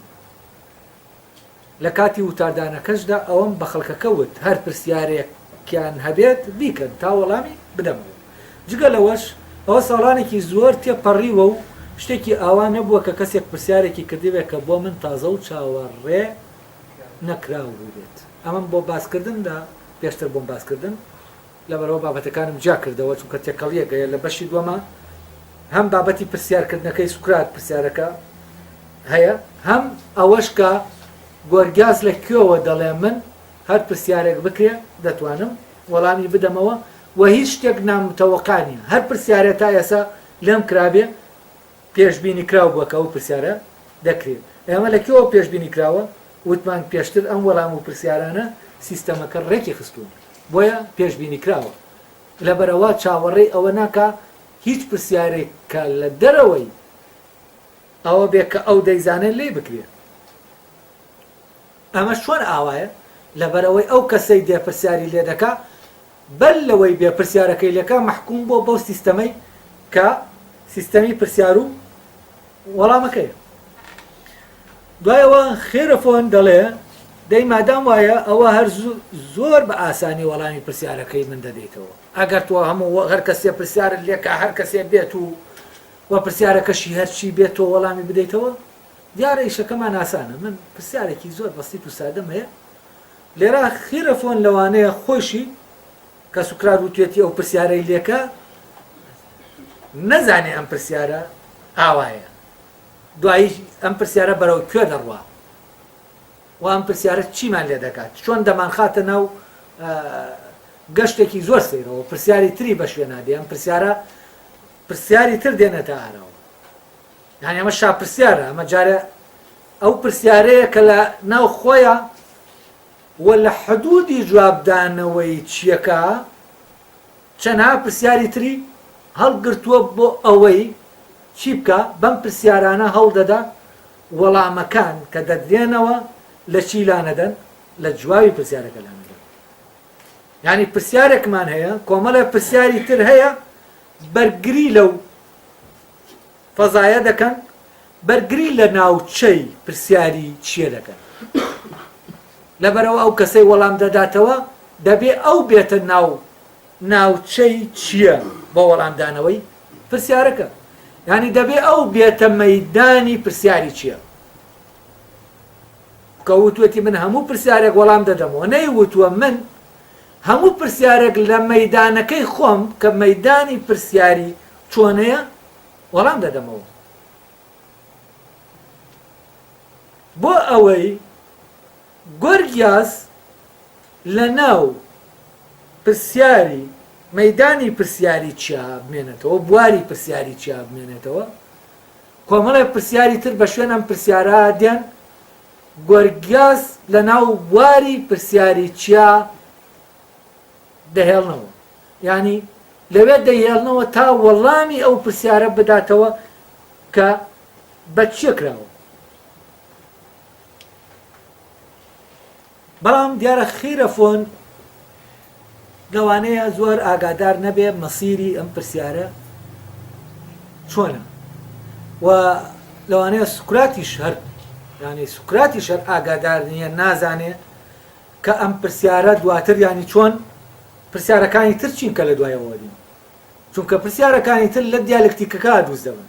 لە کاتی وتاردانەکەشدا ئەوەم بە خەڵکەکە وت، هەر پرسیارێکیان هەبێت بیکەن تا وەڵامی بدەمەوە. جگە لەوەش ئەوە ساڵانێکی زۆر تێپەڕیوە و شتێکی ئاوا نەبووە کە کەسێک پرسیارێکی کردبێت کە بۆ من تازە و چاوەڕێ نەکراو بووبێت. ئەمەم بۆ باسکردن لە پێشتر بۆم باسکردن لەبەرئەوە بابەتەکانم جیا کردەوە چونکە تێکەڵیەک هەیە لە بەشی دووەما هەم بابەتی پرسیارکردنەکەی سوکرات پرسیارەکە هەیە هەم ئەوەش کە گۆرگیاس لە کوێوە دەڵێ من هەر پرسیارێک بکرێ دەتوانم وەڵامی بدەمەوە و هیچ شتێک نامتەوەقا نییە هەر پرسیارێ تا ئێسا لێم کرابێ پێشبینی کراو بووە کە ئەو پرسیارە دەکرێ. ئێمە لە کوێوە پێشبینی کراوە؟ وتمان پێشتر ئەم وەڵام و پرسیارانە سیستەمەکە ڕێکی خستوون، بۆیە پێشبینی کراوە. لەبەرئەوە چاوەڕێی ئەوە ناکا هیچ پرسیارێک کە لە دەرەوەی ئەوە بێ کە ئەو دەیزانێ لێی بکرێ. ئەمەش چۆن ئاوایە؟ لەبەرئەوەی ئەو کەسەی دێ پرسیاری لێ دەکا بەر لەوەی بێ پرسیارەکەی لێکا مەحکوم بووە بەو سیستەمەی کە سیستەمی پرسیار و وەڵامەکەیە. دوای ئەوە خێرەفۆن دەڵێ دەی مادام وایە ئەوە هەر زۆر بە ئاسانی وەڵامی پرسیارەکەی من دەدەیتەوە. ئەگەر تۆ هەموو هەر کەسێ پرسیارت لێکا هەر کەسێ بێت و و پرسیارەکەشی هەرچی بێت تۆ وەڵامی بدەیتەوە دیارە ئیشەکەمان ئاسانە. من پرسیارێکی زۆر بەسیت و سادەم هەیە لێرە خیرەفۆن لەوانەیە خۆیشی کە سوکرات وتوێتی ئەو پرسیارەی لێکە نەزانێ ئەم پرسیارە ئاوایە دوایی ئەم پرسیارە بەرەو کوێ دەڕوا و ئەم پرسیارە چیمان لێ دەکات چۆن دەمانخاتە ناو گەشتێکی زۆر سەیرەوە پرسیاری تری بە شوێ نادێ ئەم پرسیارە پرسیاری تر دێنێتە ئاراوە یعنی ئەمە شا پرسیارە ئەمە جارێ ئەو پرسیارەیە کە لە ناو خۆیا و لە حدودی جوابدانەوەی چیەکە چەنها پرسیاری تری هەڵگرتووە بۆ ئەوەی چی بکا بەم پرسیارانە هەوڵدەدا وەڵامەکان کە دەدرێنەوە لە چی لانەدەن لە جوابی پرسیارەکە لانەدەن یانی پرسیارێکمان هەیە کۆمەڵێ پرسیاری تر هەیە بەرگری لەو فەزایە دەکەن، بەرگری لە ناوچەی پرسیاری چییە دەکەن. لەبەرئەوە ئەو کەسەی وەڵام دەداتەوە دەبێ ئەو بێتە ناو ناوچەی چییە بۆ وەڵامدانەوەی پرسیارەکە. یانی دەبێ ئەو بێتە مەیدانی پرسیاری چییە. کە وتوێتی من هەموو پرسیارێک وەڵام دەدەمەوە، نەیوتووە من هەموو پرسیارێک لە مەیدانەکەی خۆم کە مەیدانی پرسیاری چۆنەیە وەڵام دەدەمەوە. بۆ ئەوەی گۆرگیاس لە ناو پرسیاری مەیدانی پرسیاری چیا بمێنێتەوە، بواری پرسیاری چیا بمێنێتەوە، کۆمەڵێک پرسیاری تر بە شوێن ئەم پرسیارە دێن، گۆرگیاس لە ناو بواری پرسیاری چیا دەهێڵنەوە. یانی لەوێ دەیهێڵنەوە تا وەڵامی ئەو پرسیارە بداتەوە کە بە چیە کراوە. بەڵام دیارە خیرەفۆن لەوانەیە زۆر ئاگادار نەبێ مەسیری ئەم پرسیارە چۆنە و لەوانەیە سوکراتیش هەر یانی سوکراتیش هەر ئاگادار نییە نازانێ کە ئەم پرسیارە دواتر یانی چۆن. پرسیارەکانی تر چین کە لە دوایەوە دێن؟ چونکە پرسیارەکانی تر لە دیالکتیکەکە دروست دەبن.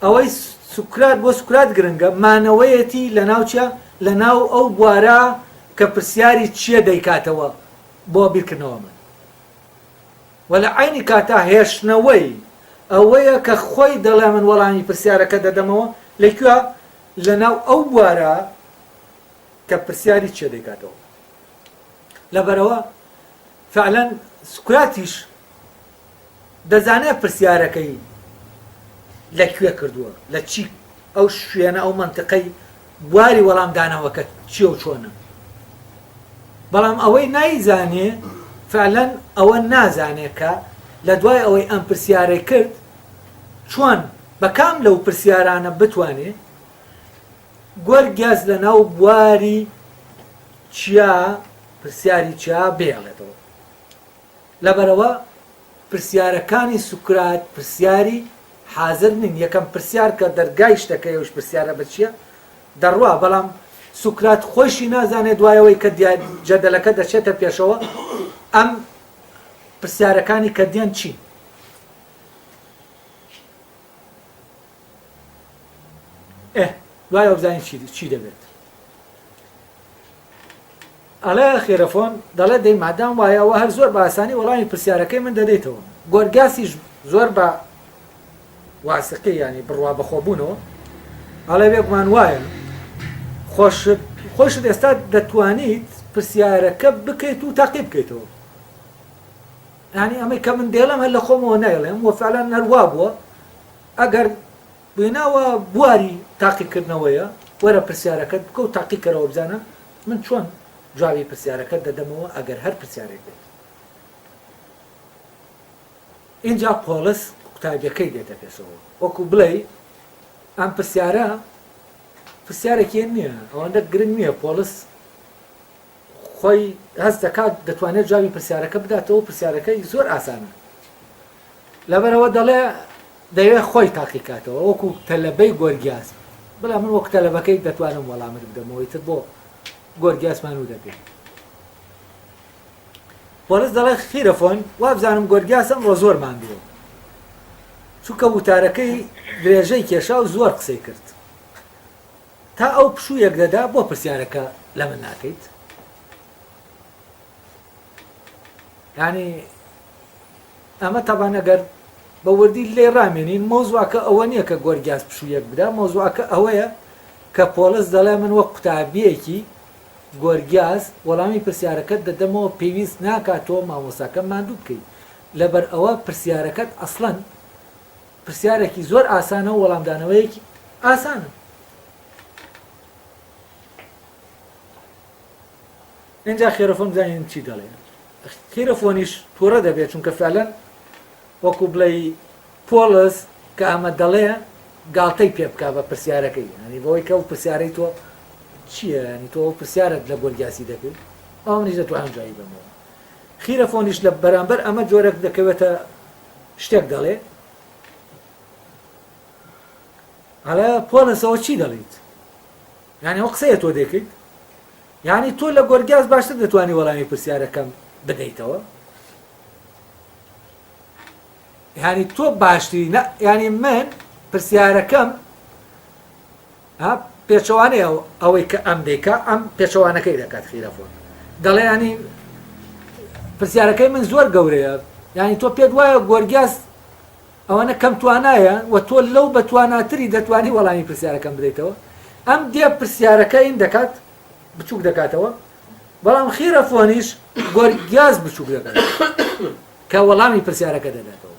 ئەوەی سوکرات بۆ سوکرات گرنگە مانەوەیەتی لە ناو چیا؟ لە ناو ئەو بوارە کە پرسیاری چییە دەیکاتەوە بۆ بیرکردنەوەمان. وە لە عەینی کاتا هێشتنەوەی ئەوەیە کە خۆی دەڵێ من وەڵامی پرسیارەکە دەدەمەوە لە کوێ؟ لە ناو ئەو بوارە کە پرسیاری چیە دەیکاتەوە. لەبەرئەوە فعلەن سوکراتیش دەزانێ پرسیارەکەی لە کوێ کردووە، لە چی ئەو شوێنە ئەو مەنتقەی بواری وەڵامدانەوەکە چیە و چۆنە. بەڵام ئەوەی نایزانێ فعلەن ئەوە نازانێ کە لە دوای ئەوەی ئەم پرسیارەی کرد چۆن بە کام لەو پرسیارانە بتوانێ گۆرگیاس لە ناو بواری چیا پرسیاری چیا بهێڵێتەوە. لەبەرئەوە پرسیارەکانی سوکرات پرسیاری حازر نین، یەکەم پرسیار کە دەرگای شتەکەیە ئەویش پرسیارە بە چیە دەڕوا، بەڵام سوکرات خۆیشی نازانێت دوای ئەوەی کە جەدەلەکە دەچێتە پێشەوە ئەم پرسیارەکانی کە دێن چین. ئێ دوای ئەوە بزانین چی دەبێت. ئەڵێ خێرەفۆن دەڵێ دەی مادام وایە ئەوە هەر زۆر بە ئاسانی وەڵامی پرسیارەکەی من دەدەیتەوە. گۆرگاسیش زۆر بە واسقی یانی بڕوا بەخۆبوونەوە ئەڵێ بێگومان وایە خۆشت خۆشت ئێستا دەتوانیت پرسیارەکە بکەیت و تاقی بکەیتەوە. یانی ئەمەی کە من دەیڵێم هەر لە خۆمەوە نایڵێم و فعلەن هەر وا بووە ئەگەر بیناوە بواری تاقیکردنەوەیە وەرە پرسیارەکەت بکە و تاقیکەرەوە بزانە من چۆن جوابی پرسیارەکەت دەدەمەوە ئەگەر هەر پرسیارێک بێت. ئینجا پۆڵس قوتابیەکەی دێتە پێشەوە وەکو بڵێی ئەم پرسیارە پرسیارێکی نییە ئەوەندە گرنگ نییە پۆڵس خۆی هەست دەکات دەتوانێت جوابی پرسیارەکە بداتەوە پرسیارەکەی زۆر ئاسانە لەبەرئەوە دەڵێ دەیەوێت خۆی تاقی کاتەوە وەکو تەلەبەی گۆرگیاس بڵێ من وەکو تەلەبەکەی دەتوانم وەڵامت بدەمەوە ئیتر بۆ گۆرگیاس مانوو دەکەی پۆڵس دەڵێ خیرەفۆن وابزانم گۆرگیاس ئەمڕۆ زۆر ماندووە چونکە وتارەکەی درێژەی کێشا و زۆر قسەی کرد تا ئەو پشوویەک دەدا بۆ پرسیارەکە لە من ناکەیت یعنی ئەمە تەبان ئەگەر بە وردی لێی ڕامێنین مەوزوعەکە ئەوە نییە کە گۆرگیاس پشوویەک بدا، مەوزوعەکە ئەوەیە کە پۆڵس دەڵێ من وەک قوتابییەکی گۆرگیاس وەڵامی پرسیارەکەت دەدەمەوە پێویست ناکات تۆ مامۆستاکەم ماندوو بکەی لەبەر ئەوە پرسیارەکەت ئەسڵەن پرسیارێکی زۆر ئاسانە و وەڵامدانەوەیەکی ئاسانە. ئینجا خێرەفۆن بزانین چی دەڵێ. خیرەفۆنیش توڕە دەبێت چونکە فعلەن وەکو بڵێی پۆڵس کە ئەمە دەڵێ گاڵتەی پێ بکا بە پرسیارەکەی ینی بەوەی کە ئەو پرسیارەی تۆ چییە ینی تۆ ئەو پرسیارت لە گۆرگیاسی دەکەی ئەو منیش دەتوانم جوابی بەمەوە خیرەفۆنیش لە بەرامبەر ئەمە جۆرێک دەکەوێتە شتێک دەڵێ ئەڵێ پۆڵسەوە چی دەڵیت یعنی ئەو قسەیە تۆ دەکەیت یانی تۆ لە گۆرگیاس باشتر دەتوانی وەڵامی پرسیارەکەم بدەیتەوە؟ یانی تۆ باشتری نە یانی من پرسیارەکەم پێچەوانەیە ئەوەی کە ئەم دەیکا ئەم پێچەوانەکەی دەکات خیرەفۆن دەڵێ ینی پرسیارەکەی من زۆر گەورەیە ینی تۆ پێت وایە گۆرگیاس ئەوەنە کەم توانایە و تۆ لەو بەتواناتری دەتوانی وەڵامی پرسیارەکەم بدەیتەوە ئەم دێ پرسیارەکە این دەکات بچوک دەکاتەوە بەڵام خیرەفۆنیش گۆرگیاس بچوک دەکات کە وەڵامی پرسیارەکە دەداتەوە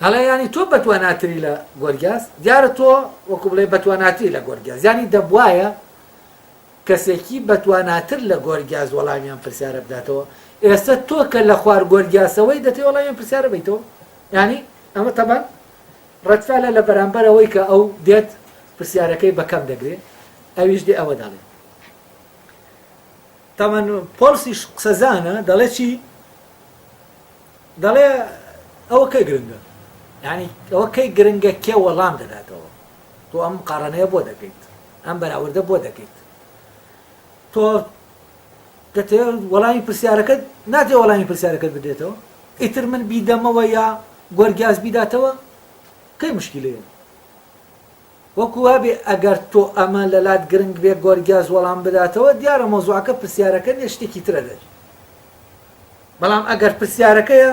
ئەڵێ ینی تۆ بەتواناتری لە گۆرگیاس دیارە تۆ وەکو بڵێ بەتواناتری لە گۆرگیاس ینی دەبواە کەسێکی بەتواناتر لە گۆرگیاس وەڵامی ئەم پرسیارە بداتەوە، ئێستە تۆ کە لە خوار گۆرگیاسەوەی دەتەوێ وەڵامی ئەم پرسیارە بەیتەوە؟ یانی ئەمە تەبان ڕەدفعلە لە بەرامبەر ئەوەی کە ئەو دێت پرسیارەکەی بە کەم دەگرێ ئەویش دێ ئەوە دەڵێ. تەبان پۆڵسیش قسەزانە دەڵێ چی؟ دەڵێ ئەوە کەی گرنگە؟ یانی ئەوە کەی گرنگە کێ وەڵام دەداتەوە؟ تۆ ئەم مقاڕەنەیە بۆ دەکەیت؟ ئەم بەراوردە بۆ دەکەیت؟ تۆ دەتەوێت وەڵامی پرسیارەکەت ناتەوێت وەڵامی پرسیارەکەت بدرێتەوە ئیتر من بیدەمەوە یا گۆرگیاس بیداتەوە کەی مشکیلەیە وەکو وابێ ئەگەر تۆ ئەمە لەلات گرنگ بێ گۆرگیاس وەڵام بداتەوە دیارە مەوزوعەکە پرسیارەکە نیە شتێکی ترە دەر بەڵام ئەگەر پرسیارەکەیە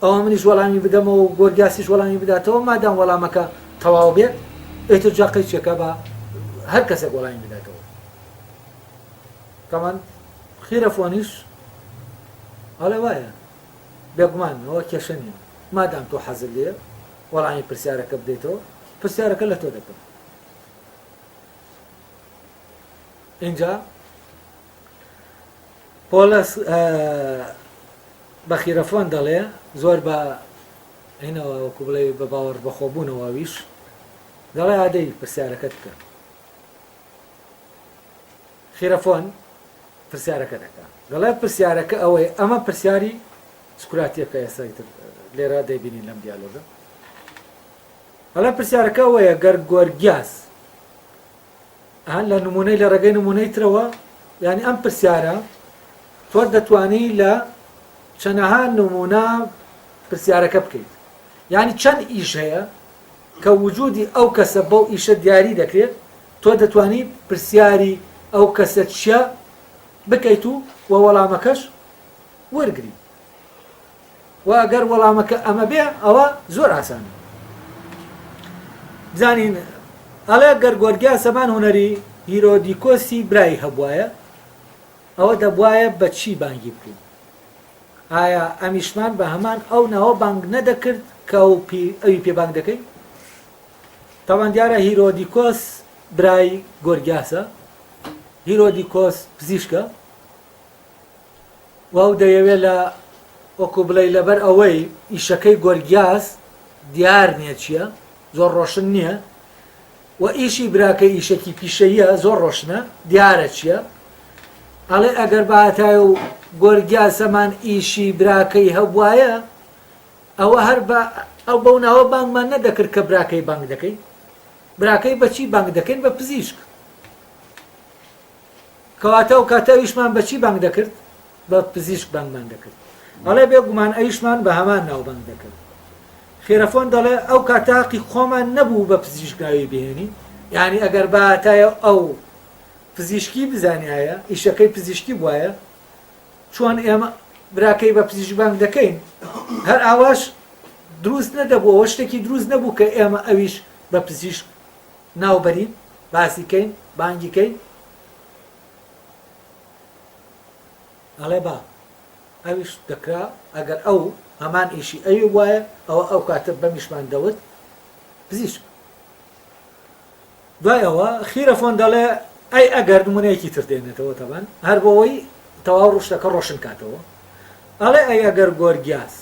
ئەوە منیش وەڵامی بدەمەوە و گۆرگیاسیش وەڵامی بداتەوە مادام وەڵامەکە تەواو بێت ئیتر جا قەیچێکە بە هەر کەسێک وەڵامی بداتەوە تەمان خیرەفۆنیش ئەڵێ وایە بێگومان ئەوە کێشە نییە مادام تۆ حەزت لێیە وەڵامی پرسیارەکە بدەیتەوە پرسیارەکە لە تۆ دەکەم اینجا پۆلس بە خیرەفۆن دەڵێ زۆر بە هینەوە وەکو بڵێ بە باوەڕ بەخۆبوونەوە ویش دەڵێ ئادەی پرسیارەکەت بکە خیرەفۆن پرسیارەکە دەکا دەڵێ پرسیارەکە ئەوەیە ئەمە پرسیاری سوکراتیەکە ئێستا ئیتر لێرە دەیبینین لەم دیالۆگە ئەڵێ پرسیارەکە ئەوەیە گەر گۆرگیاس لە نمونەی لە ڕێگەی نمونەی ترەوە یعنی ئەم پرسیارە تۆ دەتوانی لە چەنەها نمونە پرسیارەکە بکەیت یعنی چەند ئیش هەیە کە وجودی ئەو کەسە بەو ئیشە دیاری دەکرێت تۆ دەتوانی پرسیاری ئەو کەسە چیە بکەیت و وە وەڵامەکەش وەرگری وە ئەگەر وەڵامەکە ئەمە بێ ئەوە زۆر ئاسانە بزانین ئەڵێ گەر گۆرگیا سەمان هونەری هیرۆدیکۆسی برای هەبوایە ئەوە دەبوایە بە چی بانگی بکەین ئایا ئەمیشمان بە هەمان ئەو ناوە بانگ نەدەکرد کە ئەو ئەوی پێ بانگ دەکەین تاوان دیارە هیرۆدیکۆس برای گۆرگیاسە، هیرۆدیکۆس پزیشکە و ئەو دەیەوێت لە وەکو بڵێی لەبەر ئەوەی ئیشەکەی گۆرگیاس دیار نییە چییە زۆر ڕۆشن نییە و ئیشی براکەی ئیشەکی پیشەیە زۆر ڕۆشنە دیارە چییە ئەڵێ ئەگەر باتای و گۆرگیاسەمان ئیشی براکەی هەبواە ئەوە هەر بە ئەو بەو ناوە بانگمان نەدەکرد کە براکەی بانگ دەکەین براکەی بە چی بانگ دەکەین بە پزیشک کەواتە ئەو کاتە ئەویشمان بە چی بانگ دەکرد بە پزیشک بانگمان دەکرد ئەڵێ بێ گومان ئەویشمان بە هەمان ناو بانگ دەکرد خێرەفۆن دەڵێ ئەو کاتە هەقی خۆمان نەبوو بە پزیشک ناوی بهێنین یعنی ئەگەر باتایە ئەو پزیشکی بزانایە ئیشەکەی پزیشکی بواە چۆن ئێمە براکەی بە پزیشک بانگ دەکەین هەر ئاواش دروست نەدەبوو ئەوە شتێکی دروست نەبوو کە ئێمە ئەویش بە پزیشک ناو بەرین باسی کەین بانگی کەین ئەڵێ با ئەویش دەکرا ئەگەر ئەو هەمان ئیشی ئەوی وایە ئەوە ئەو کاتە بەمیشمان دەوت پزیشک دوای ئەوە خیرەفۆن دەڵێ ئەی ئەگەر نمونەیەکی تر دێنێتەوە تەبان هەر بۆەوەی تەواو ڕوشتەکە ڕۆشن کاتەوە ئەڵێ ئەی ئەگەر گۆرگیاس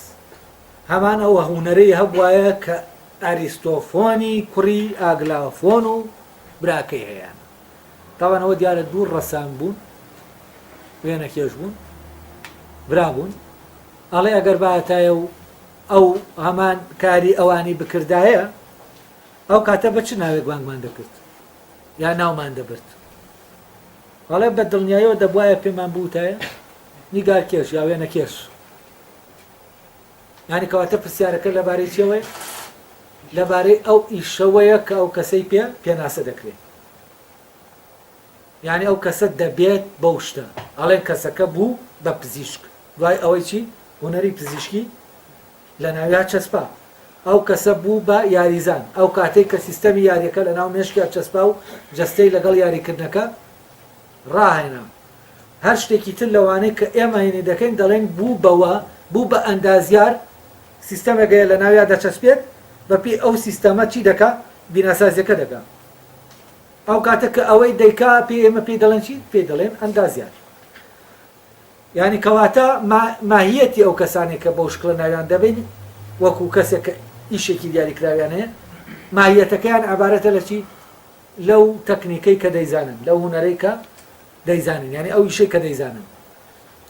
هەمان ئەو هونەرەی هەبوایە کە ئەریستۆفۆنی کوڕی ئاگلافۆن و براکەی هەیە تاوان ئەوە دیارە دوو ڕەسان بوون وێنەکێش بوون برا بوون ئەڵێ ئەگەر باتایە و ئەو هەمان کاری ئەوانی بکردایە ئەو کاتە بە چ ناوێک بانگمان دەکرد یا ناومان دەبرد؟ ئەڵێ بە دڵنیایەوە دەبوایە پێمان بوتایە نیگارکێش یا وێنەکێش. یانی کەواتە پرسیارەکە لەبارەی چیەوەیە؟ لەبارەی ئەو ئیشەوەیە کە ئەو کەسەی پێ پێناسە دەکرێت. یانی ئەو کەسە دەبێت بەو شتە. ئەڵێن کەسەکە بوو بە پزیشک. دوای ئەوەی چی؟ هونەری پزیشکی لە ناویا چەسپا. ئەو کەسە بوو بە یاریزان، ئەو کاتەی کە سیستەمی یارییەکە لە ناو مێشکیا چەسپا و جەستەی لەگەڵ یاریکردنەکە ڕاهێنا. هەر شتێکی تر لەوانەی کە ئێمە هینی دەکەین دەڵێین بوو بەوە، بوو بە ئەندازیار، سیستەمێک هەیە لە ناویا دەچەسپێت، بە پێی ئەو سیستەمە چی دەکا؟ بیناسازییەکە دەکا. ئەو کاتە کە ئەوەی دەیکا پێی ئێمە پێی دەڵێن چی؟ پێی دەڵێن ئەندازیار. یانی کەواتە ماهیەتی ئەو کەسانەی کە بەو شکڵە ناویان دەبەین وەکو کەسێک کە ئیشێکی دیاریکراویان هەیە ماهیەتەکەیان عبارەتە لە چی لەو تەکنیکەی کە دەیزانن لەو هونەرەی کە دەیزانن یعنی ئەو ئیشەی کە دەیزانن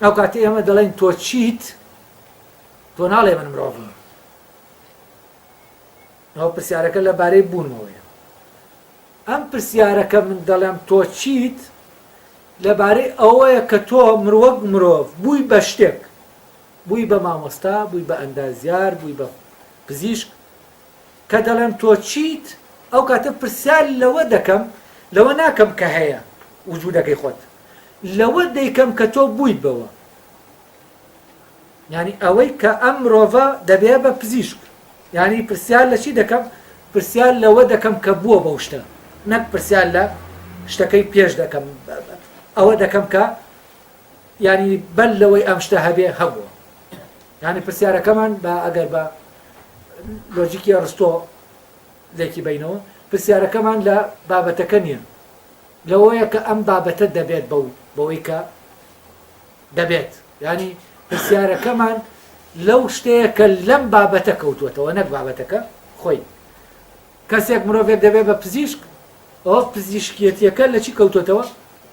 ئەو کاتی ئێمە دەڵێن تۆ چیت تۆ ناڵێ من مرۆڤم ئەو پرسیارەکە لەبارەی بوونەوەیە ئەم پرسیارەکە من دەڵێم تۆ چیت؟ لەبارەی ئەوەیە کە تۆ وەک مرۆڤ بووی بە شتێک، بووی بە مامۆستا، بووی بە ئەندازیار، بووی بە پزیشک، کە دەڵێم تۆ چیت، ئەو کاتە پرسیار لەوە دەکەم، لەوە ناکەم کە هەیە، وجودەکەی خۆت، لەوە دەیکەم کە تۆ بوویت بەوە. یانی ئەوەی کە ئەم مرۆڤە دەبێ بە پزیشک، یانی پرسیار لە چی دەکەم؟ پرسیار لەوە دەکەم کە بووە بەو شتە، نەک پرسیار لە شتەکەی پێش دەکەم، ئەوە دەکەم کە یانی بەر لەوەی ئەم شتە هەبێ هەبووە. یانی پرسیارەکەمان بە ئەگەر بە لۆجیکی ئەڕستۆ لێکی بینەوە، پرسیارەکەمان لە بابەتەکە نییە، لەوەیە کە ئەم بابەتە دەبێت بەو بەوەی کە دەبێت یانی پرسیارەکەمان لەو شتەیە کە لەم بابەتە کەوتووەتەوە نەک بابەتەکە خۆی. کەسێک مرۆڤێک دەبێت بە پزیشک، ئەوە پزیشکیەتیەکە لە چی کەوتووەتەوە؟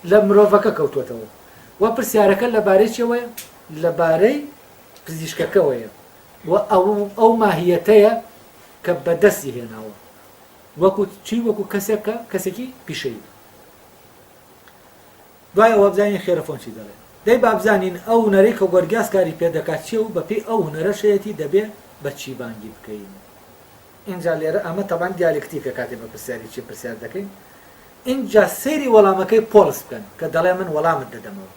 لە مرۆڤەکە کەوتووەتەوە. و پرسیارەکە لەبارەی چیەوەیە؟ لەبارەی پزیشکەکەوەیە و ئەو ئەو ماهیەتەیە کە بەدەستی هێناوە وەکو چی؟ وەکو کەسێک کە کەسێکی پیشەیی. دوای ئەوە بزانین خێرەفۆن چی دەڵێ. دەی با بزانین ئەو هونەرەی کە گۆرگیاس کاری پێ دەکات چیە و بەپێی ئەو هونەرەشەیەتی دەبێ بە چی بانگی بکەین. ئینجا لێرە ئەمە تەبعەن دیالێکتیکە کاتێ بە پرسیاری چی پرسیار دەکەین. ئینجا سەیری وەڵامەکەی پۆڵس بکەن کە دەڵێ من وەڵامت دەدەمەوە.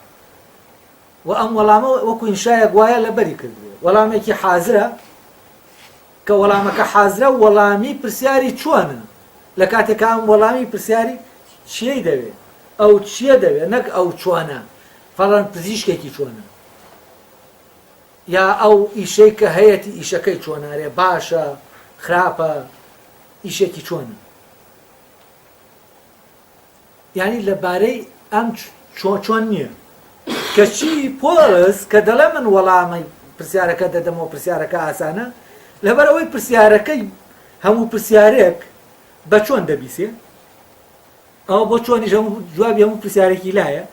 و ئەم وەڵامە وەکو ئینشایەک وایە لەبەری کردبێ. وەڵامێکی حازرە کە وەڵامەکە حازرە وەڵامی پرسیاری چۆنە لە کاتێکا ئەم وەڵامی پرسیاری چیەی دەوێ ئەو چیە دەوێ نەک ئەو چۆنە فەڵەن پزیشکێکی چۆنە یا ئەو ئیشەی کە هەیەتی ئیشەکەی چۆنارێ باشە خراپە ئیشێکی چۆنە یانی لە بارەی ئەم چۆن نییە. کەچی پۆڵس کە دەڵێ من وەڵامی پرسیارەکە دەدەمەوە پرسیارەکە ئاسانە، لەبەر ئەوەی پرسیارەکەی هەموو پرسیارێک بە چۆن دەبیسێ، ئەوە بۆ چۆنیش هەموو جوابی هەموو پرسیارێکی لایە،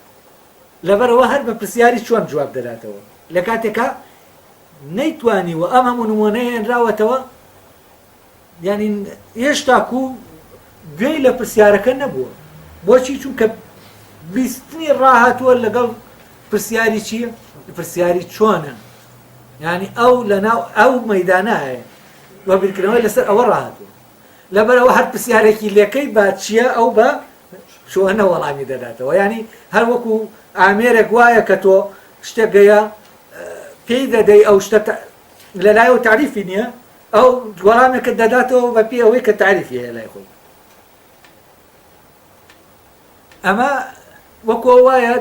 لەبەرئەوە هەر بە پرسیاری چۆن جواب دەداتەوە لە کاتێکا نەیتوانیوە ئەم هەموو نموونەیە هێنراوەتەوە یانی هێشتاکو گوێی لە پرسیارەکە نەبووە بۆچی چونکە بیستنی ڕاهاتووە لەگەڵ پرسیاری چییە پرسیاری چۆنە ینی ئەو لە ناو ئەو مەدانە هەیە و بیرکردنەوەی لەسەر ئەوە ڕاهاتووە لەبەرەوە هەر پرسیارێکی لەکەی با چییە ئەو بە چۆنە وەڵامی دەداتەوە ینی هەر وەکو ئامێرێک وایە کە تۆ شتێک گەیە پێی دەدەی ئەو شتە لەلای ئەو تاریفی نییە ئەو وەڵامێکت دەداتەوە بە پێی ئەوەی کە تاریفی هەیە لای خۆی. ئەمە وەکو وایە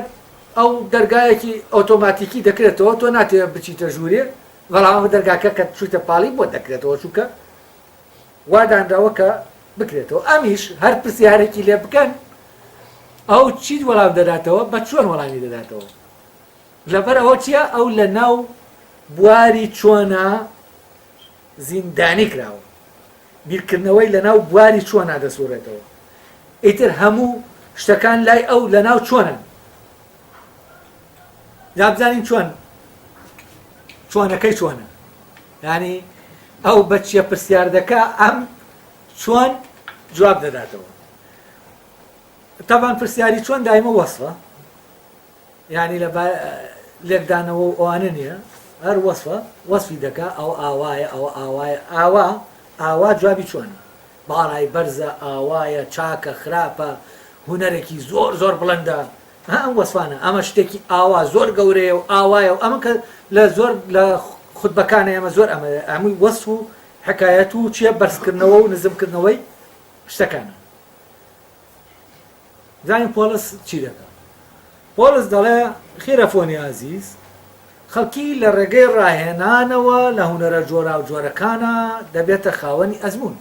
ئەو دەرگایەکی ئۆتۆماتیکی دەکرێتەوە تۆ ناتەوێت بچیتە ژوورێ بەڵام ئەو دەرگاکە کە چوویتە پاڵی بۆ دەکرێتەوە چونکە وا دانراوە کە بکرێتەوە ئەمیش هەر پرسیارێکی لێ بکەن ئەو چیت وەڵام دەداتەوە بە چۆن وەڵامی دەداتەوە لەبەر ئەوە چیە ئەو لە ناو بواری چۆنا زیندانی کراوە بیرکردنەوەی لە ناو بواری چۆنا دەسوڕێتەوە ئیتر هەموو شتەکان لای ئەو لە ناو چۆنن جا بزانین چۆن چۆنەکەی چۆنە ینی ئەو بە چیە پرسیار دەکا ئەم چۆن جواب دەداتەوە تەبان پرسیاری چۆن دایمە وەسفە یانی لە لێکدانەوە و ئەوانە نییە هەر وەسفە وەسفی دەکا ئەو ئاوایە ئەوە ئاوایە ئاوا ئاوا جوابی چۆنە باڵای بەرزە ئاوایە چاکە خراپە هونەرێکی زۆر زۆر بڵندە ها ئەم وەسفانە ئەمە شتێکی ئاوا زۆر گەورەیە و ئاوایە و ئەمە کە لە زۆر لە خوتبەکانە ئێمە زۆر ئەمە هەمووی وەسف و حکایەت و چیە بەرزکردنەوە و نزمکردنەوەی شتەکانە زانین پۆڵس چی دەکا؟ پۆڵس دەڵێ، خیرەفۆنی ئازیز، خەڵکی لە ڕێگەی ڕاهێنانەوە لە هونەرە جۆراوجۆرەکانا دەبێتە خاوەنی ئەزموون.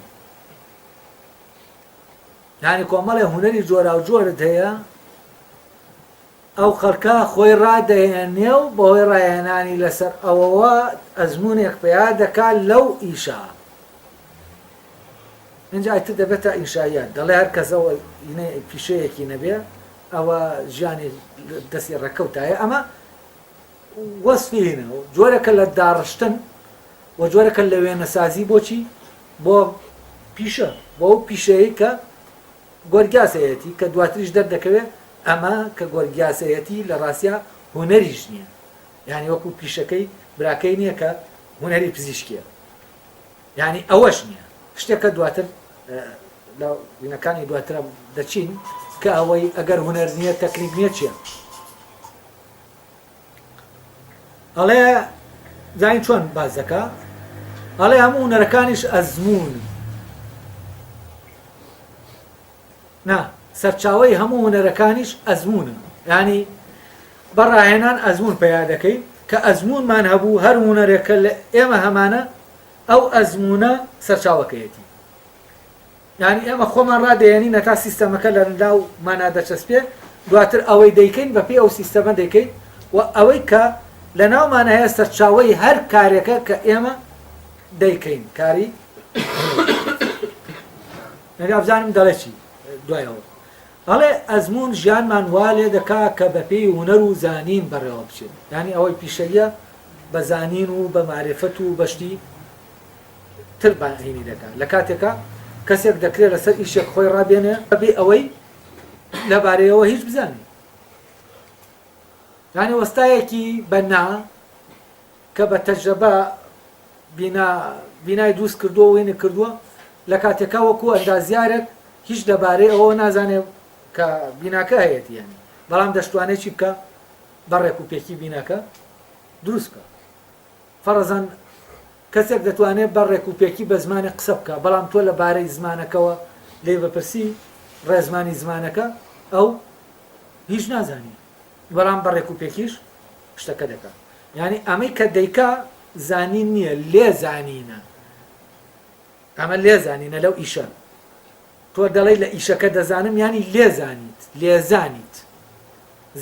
یانی کۆمەڵێ هونەری جۆراوجۆرت هەیە، ئەو خەڵکە خۆی ڕادەهێنێ و بەهۆی ڕاهێنانی لەسەر ئەوەوە ئەزموونێک پەیا دەکا لەو ئیشە. ئینجا ئیتر دەبێتە ئینشائیات، دەڵێ هەر کەس ئەوە پیشەیەکی نەبێ ئەوە ژیانی دەستی ڕێکەوتایە، ئەمە وەسفی هینە جۆرەکە لە داڕشتن و جۆرەکە لە وێنەسازی بۆچی بۆ پیشە بۆ ئەو پیشەیە کە گۆرگیاس هەیەتی کە دواتریش دەردەکەوێت. ئەمە کە گۆرگیاسەیەتی لە ڕاستیا هونەریش نییە یانی وەکو پیشەکەی براکەی نییە کە هونەری پزیشکیە یانی ئەوەش نییە شتێکە دواتر لە وینەکانی دواترە دەچین کە ئەوەی ئەگەر هونەر نییە تەکنیک نییە چییە؟ ئەڵێ زانین چۆن باس دەکا ئەڵێ هەموو هونەرەکانیش ئەزموون نا سەرچاوەی هەموو هونەرەکانیش ئەزموونن ینی بە ڕاهێنان ئەزمون پیا دەکەی کە ئەزمونمان هەبوو هەر هونەرێکە لە ئێمە هەمانە ئەو ئەزمونە سەرچاوەکەیەتی یانی ئێمە خۆمان ڕادەیەنین هەتا سیستەمەکە لە ناو مانا دەچەسپێ، دواتر ئەوەی دەیکەین بە پێی ئەو سیستەمە دەیکەین و ئەوەی کە لە ناومانە هەیە سەرچاوەی هەر کارێکە کە ئێمە دەیکەین کاری نەگا بزانم دەڵێ چی دوایەوە ئەڵێ ئەزمون ژیانمان وا لێ دەکا کە بەپێی هونەر و زانین بەڕێوە بچێت یانی ئەوەی پیشەیە بە زانین و بە مەعرفەت و بەشتی تر بانگهێنی دەکات لە کاتێکا کەسێک دەکرێت لەسەر ئیشێک خۆی ڕابێنێ بەبێ ئەوەی لەبارەیەوە هیچ بزانێ یانی وەستایەکی بەنا کە بە تەجرەبە بینا بینای دروست کردووە وێنە کردووە لە کاتێکا وەکو ئەندازیارێک هیچ لەبارەی ئەوە نازانێ کە بیناکە هەیەتی یانی بەڵام دەشتوانێت چی بکە بە ڕێک و پێکی بیناکە دروست بکە فەڕزەن کەسێک دەتوانێت بە ڕێکوپێکی بە زمانێک قسە بکا، بەڵام تۆ لە بارەی زمانەکەوە لێی بپرسی ڕێزمانی زمانەکە، ئەو هیچ نازانێ، بەڵام بە ڕێکوپێکیش شتەکە دەکا. یانی ئەمەی کە دەیکا زانین نییە، لێزانینە. ئەمە لێزانینە لەو ئیشە. تۆ دەڵێی لە ئیشەکە دەزانم یانی لێزانیت، لێزانیت.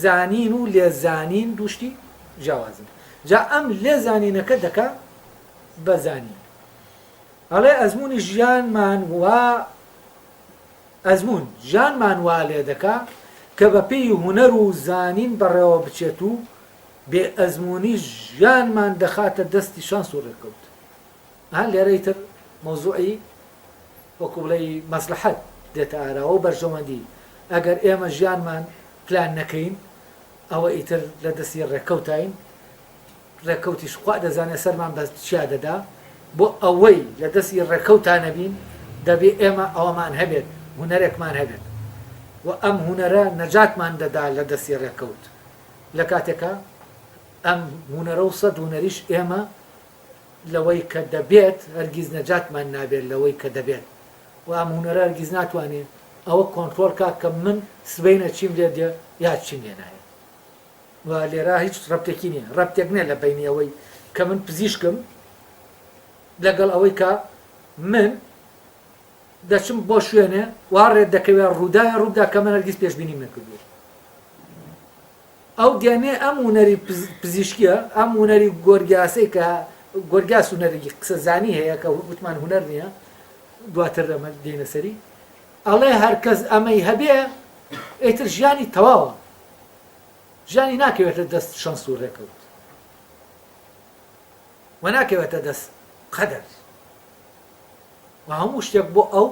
زانین و لێزانین دوو شتی جیاوازن. جا ئەم لێزانینەکە دەکا بە زانین. ئەڵێ ئەزموونی ژیانمان وا ئەزموون ژیانمان وا لێ دەکا کە بە پێی هونەر و زانین بەڕێوە بچێت و بێ ئەزموونی ژیانمان دەخاتە دەستی شانس و ڕێکەوت. ئەها لێرە ئیتر مەوزوعی وەکو بڵێی مەسلحەت دێتە ئاراوە و بەرژەوەندی، ئەگەر ئێمە ژیانمان پلان نەکەین ئەوە ئیتر لە دەستی ڕێکەوتاین، ڕێکەوتیش خوا دەزانێ سەرمان بە چیا دەدا، بۆ ئەوەی لە دەستی ڕێکەوتا نەبین دەبێ ئێمە ئەوەمان هەبێت هونەرێکمان هەبێت و ئەم هونەرە نەجاتمان دەدا لە دەستی ڕێکەوت، لە کاتێکا ئەم هونەرە و سەد هونەریش ئێمە لەوەی کە دەبێت هەرگیز نەجاتمان نابێت لەوەی کە دەبێت و ئەم هونەرە هەرگیز ناتوانێ ئەوە کۆنترۆڵ کا کە من سبەینە چیم لێ دێ یا چیم لێ نایەت و لێرە هیچ ڕەبتێکی نییە ڕەبتێک نییە لە بەینی ئەوەی کە من پزیشکم لەگەڵ ئەوەی کە من دەچم بۆ شوێنێ وا ڕێت دەکەوێت ڕووداوێ ڕووبدا کە من هەرگیز پێشبینیم نەکردووە ئەو دێنێ ئەم هونەری پزیشکیە، ئەم هونەری گۆرگیاسەی کە گۆرگیاس هونەرێکی قسەزانی هەیە کە وتمان هونەر نییە، دواتر ئەمە دێینە سەری، ئەڵێ هەرکەس ئەمەی هەبێ ئیتر ژیانی تەواوە، ژیانی ناکەوێتە دەست شەنس و ڕێکەوت و ناکەوێتە دەست قەدەر و هەموو شتێک بۆ ئەو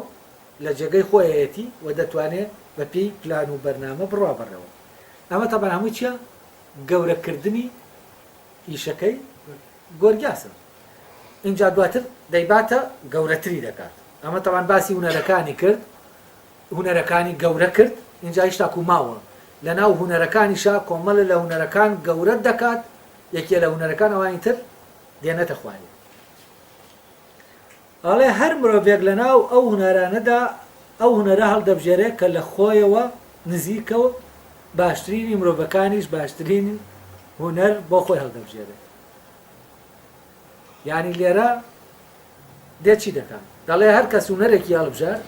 لە جێگەی خۆیەتی و دەتوانێ بە پێی پلان و بەرنامە بڕوا بەڕێوە. ئەمە تەبعەن هەمووی چیە؟ گەورەکردنی ئیشەکەی گۆرگیاسە. ئینجا دواتر دەیباتە گەورەتری دەکات. ئەمە تەبعەن باسی هونەرەکانی کرد، هونەرەکانی گەورە کرد، ئینجا هیشتاکو ماوە. لەناو هونەرەکانیشا کۆمەڵێ لە هونەرەکان گەورەت دەکات، یەکێ لە هونەرەکان ئەوانی تر دێنێتە خوارێ. ئەڵێ هەر مرۆڤێک لەناو ئەو هونەرانەدا ئەو هونەرە هەڵدەبژێرێ کە لە خۆیەوە نزیکە و باشترینی مرۆڤەکانیش باشترین هونەر بۆ خۆی هەڵدەبژێرێت. یانی لێرە دێ چی دەکا؟ دەڵێ هەر کەس هونەرێکی هەڵبژارد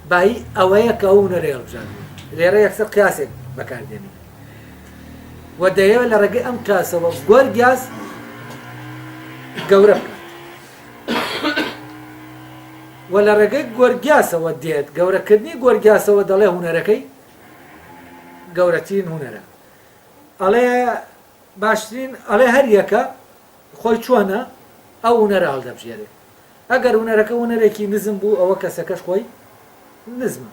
بایی ئەوەیە کە ئەو هونەرەی هەڵبژاردووە. لێرە یەکسەر قیاسێک بەکاردێنێ و دەیەوێت لە ڕێگەی ئەم قیاسەوە گۆرگیاس گەورە بکات و لە ڕێگەی گۆرگیاسەوە دێت گەورەکردنی گۆرگیاسەوە دەڵێ هونەرەکەی گەورەترین هونەرە ئەڵێ باشترین ئەڵێ هەر یەکە خۆی چۆنە ئەو هونەرە هەڵدەبژێرێ ئەگەر هونەرەکە هونەرێکی نزم بوو ئەوە کەسەکەش خۆی نزمە.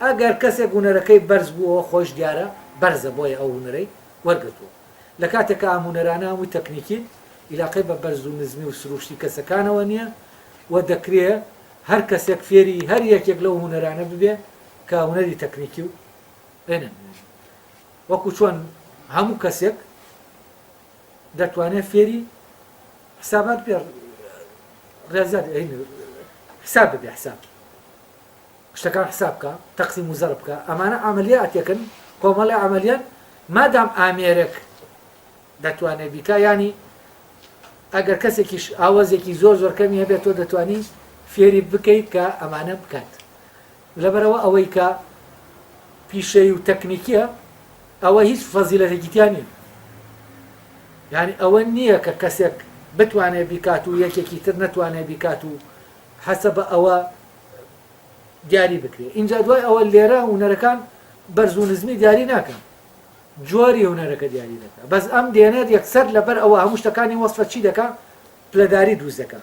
ئەگەر کەسێک هونەرەکەی بەرز بوو ئەوە خۆیش دیارە بەرزە بۆیە ئەو هونەرەی وەرگرتووە. لە کاتێک کە ئەم هونەرانە هەمووی تەکنیکین، ئیلاقەی بە بەرز و نزمی و سروشتی کەسەکانەوە نییە و دەکرێ هەر کەسێک فێری هەر یەکێک لەو هونەرانە ببێ کە هونەری تەکنیکی و ئێنن. وەکو چۆن هەموو کەسێک دەتوانێت فێری حسابات بێ ڕێزات حساب ببێ حساب شتەکان حساب بکە تەقسیم و زەرب بکە ئەمانە عملیاتێکن کۆمەڵی عملیان مادام ئامێرێک دەتوانێت بیکا ینی ئەگەر کەسێکیش ئاوازێکی زۆر زۆر کەمی هەبێت تۆ دەتوانی فێری بکەیت کە ئەمانە بکات لەبەرئەوە ئەوەی کە پیشەیی و تەکنیکیە ئەوە هیچ فەزیلەتێکی تیا نییە یعنی ئەوە نییە کە کەسێک بتوانێت بیکات و یەکێکی تر نەتوانێت بیکات و حەسە بە ئەوە دیاری بکرێت اینجا دوای ئەوە لێرە هونەرەکان بەرز و نزمی دیاری ناکەن جۆری هونەرەکە دیاری دەکە بەس ئەم دێنێت یەکسەر لەبەر ئەوە هەموو شتەکانی وەسفە چی دەکا پلەداری دروست دەکا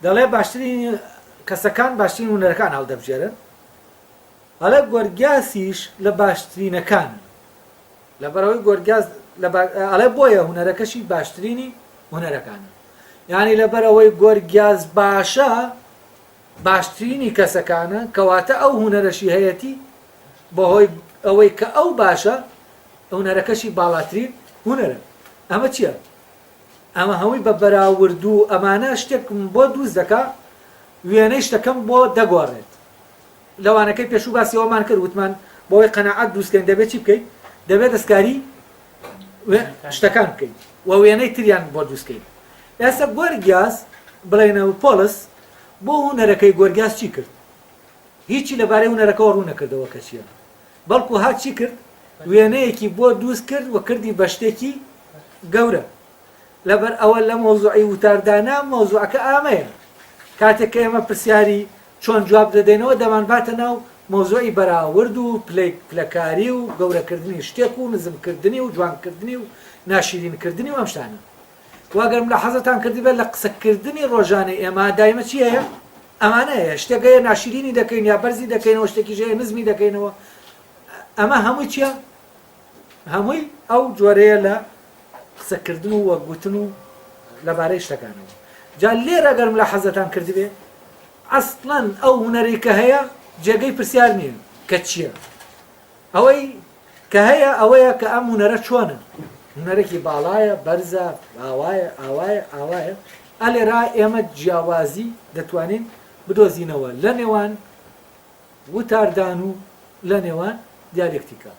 دەڵێ باشترین کەسەکان باشترین هونەرەکان هەڵدەبژێرن، ئەڵێ گۆرگیاسیش لە باشترینەکانە، لەبەرئەوەی گۆرگیاس ئەڵێ بۆیە هونەرەکەشی باشترینی هونەرەکانە، یانی لەبەرئەوەی گۆرگیاس باشە باشترینی کەسەکانە، کەواتە ئەو هونەرەشی هەیەتی بەهۆی ئەوەی کە ئەو باشە هونەرەکەشی باڵاترین هونەرە. ئەمە چییە؟ ئەمە هەمووی بە بەراورد و ئەمانە شتێکم بۆ دروست دەکا وێنەی شتەکەم بۆ دەگۆڕێت. لە وانەکەی پێشوو باسی ئەوەمان کرد وتمان بۆ ئەوەی قەناعەت دروست کەین دەبێت چی بکەین؟ دەبێت دەستکاری شتەکان بکەین و وێنەی تریان بۆ دروست کەین. ئێستا گۆرگیاس بڵێنەوە پۆڵس بۆ هونەرەکەی گۆرگیاس چی کرد؟ هیچی لەبارەی هونەرەکەوە ڕوون نەکردەوە کە چییە. بەڵکو هات چی کرد؟ وێنەیەکی بۆ دوست کرد و کردی بە شتێکی گەورە. لەبەر ئەوە لە مەوزوعی وتاردانا مەوزوعەکە ئامەیە. کاتێک کە ئێمە پرسیاری چۆن جواب دەدەینەوە دەمانباتە ناو مەوزوعی بەراورد و پلەی پلەکاری و گەورەکردنی شتێک و نزمکردنی و جوانکردنی و ناشیرینکردنی و ئەم شتانە. وە گەر ملاحەزەتان کردبێت لە قسەکردنی ڕۆژانەی ئێمە دایمە چی هەیە؟ ئەمانە هەیە شتێک هەیە ناشرینی دەکەین یا بەرزی دەکەینەوە شتێکیش هەیە نزمی دەکەینەوە ئەمە هەمووی چییە؟ هەمووی ئەو جۆرەیە لە قسەکردن و وەگوتن و لەبارەی شتەکانەوە جا لێرە گەر ملاحەزەتان کردبێ ئەسڵەن ئەو هونەرەی کە هەیە جێگەی پرسیار نییە کە چییە ئەوەی کە هەیە ئەوەیە کە ئەم هونەرە چۆنە؟ هونەرێکی باڵایە، بەرزە، ئاوایە، ئاوایە، ئاوایە. ئا لێرە ئێمە جیاوازی دەتوانین بدۆزینەوە لە نێوان وتاردان و لە نێوان دیالێکتیکا.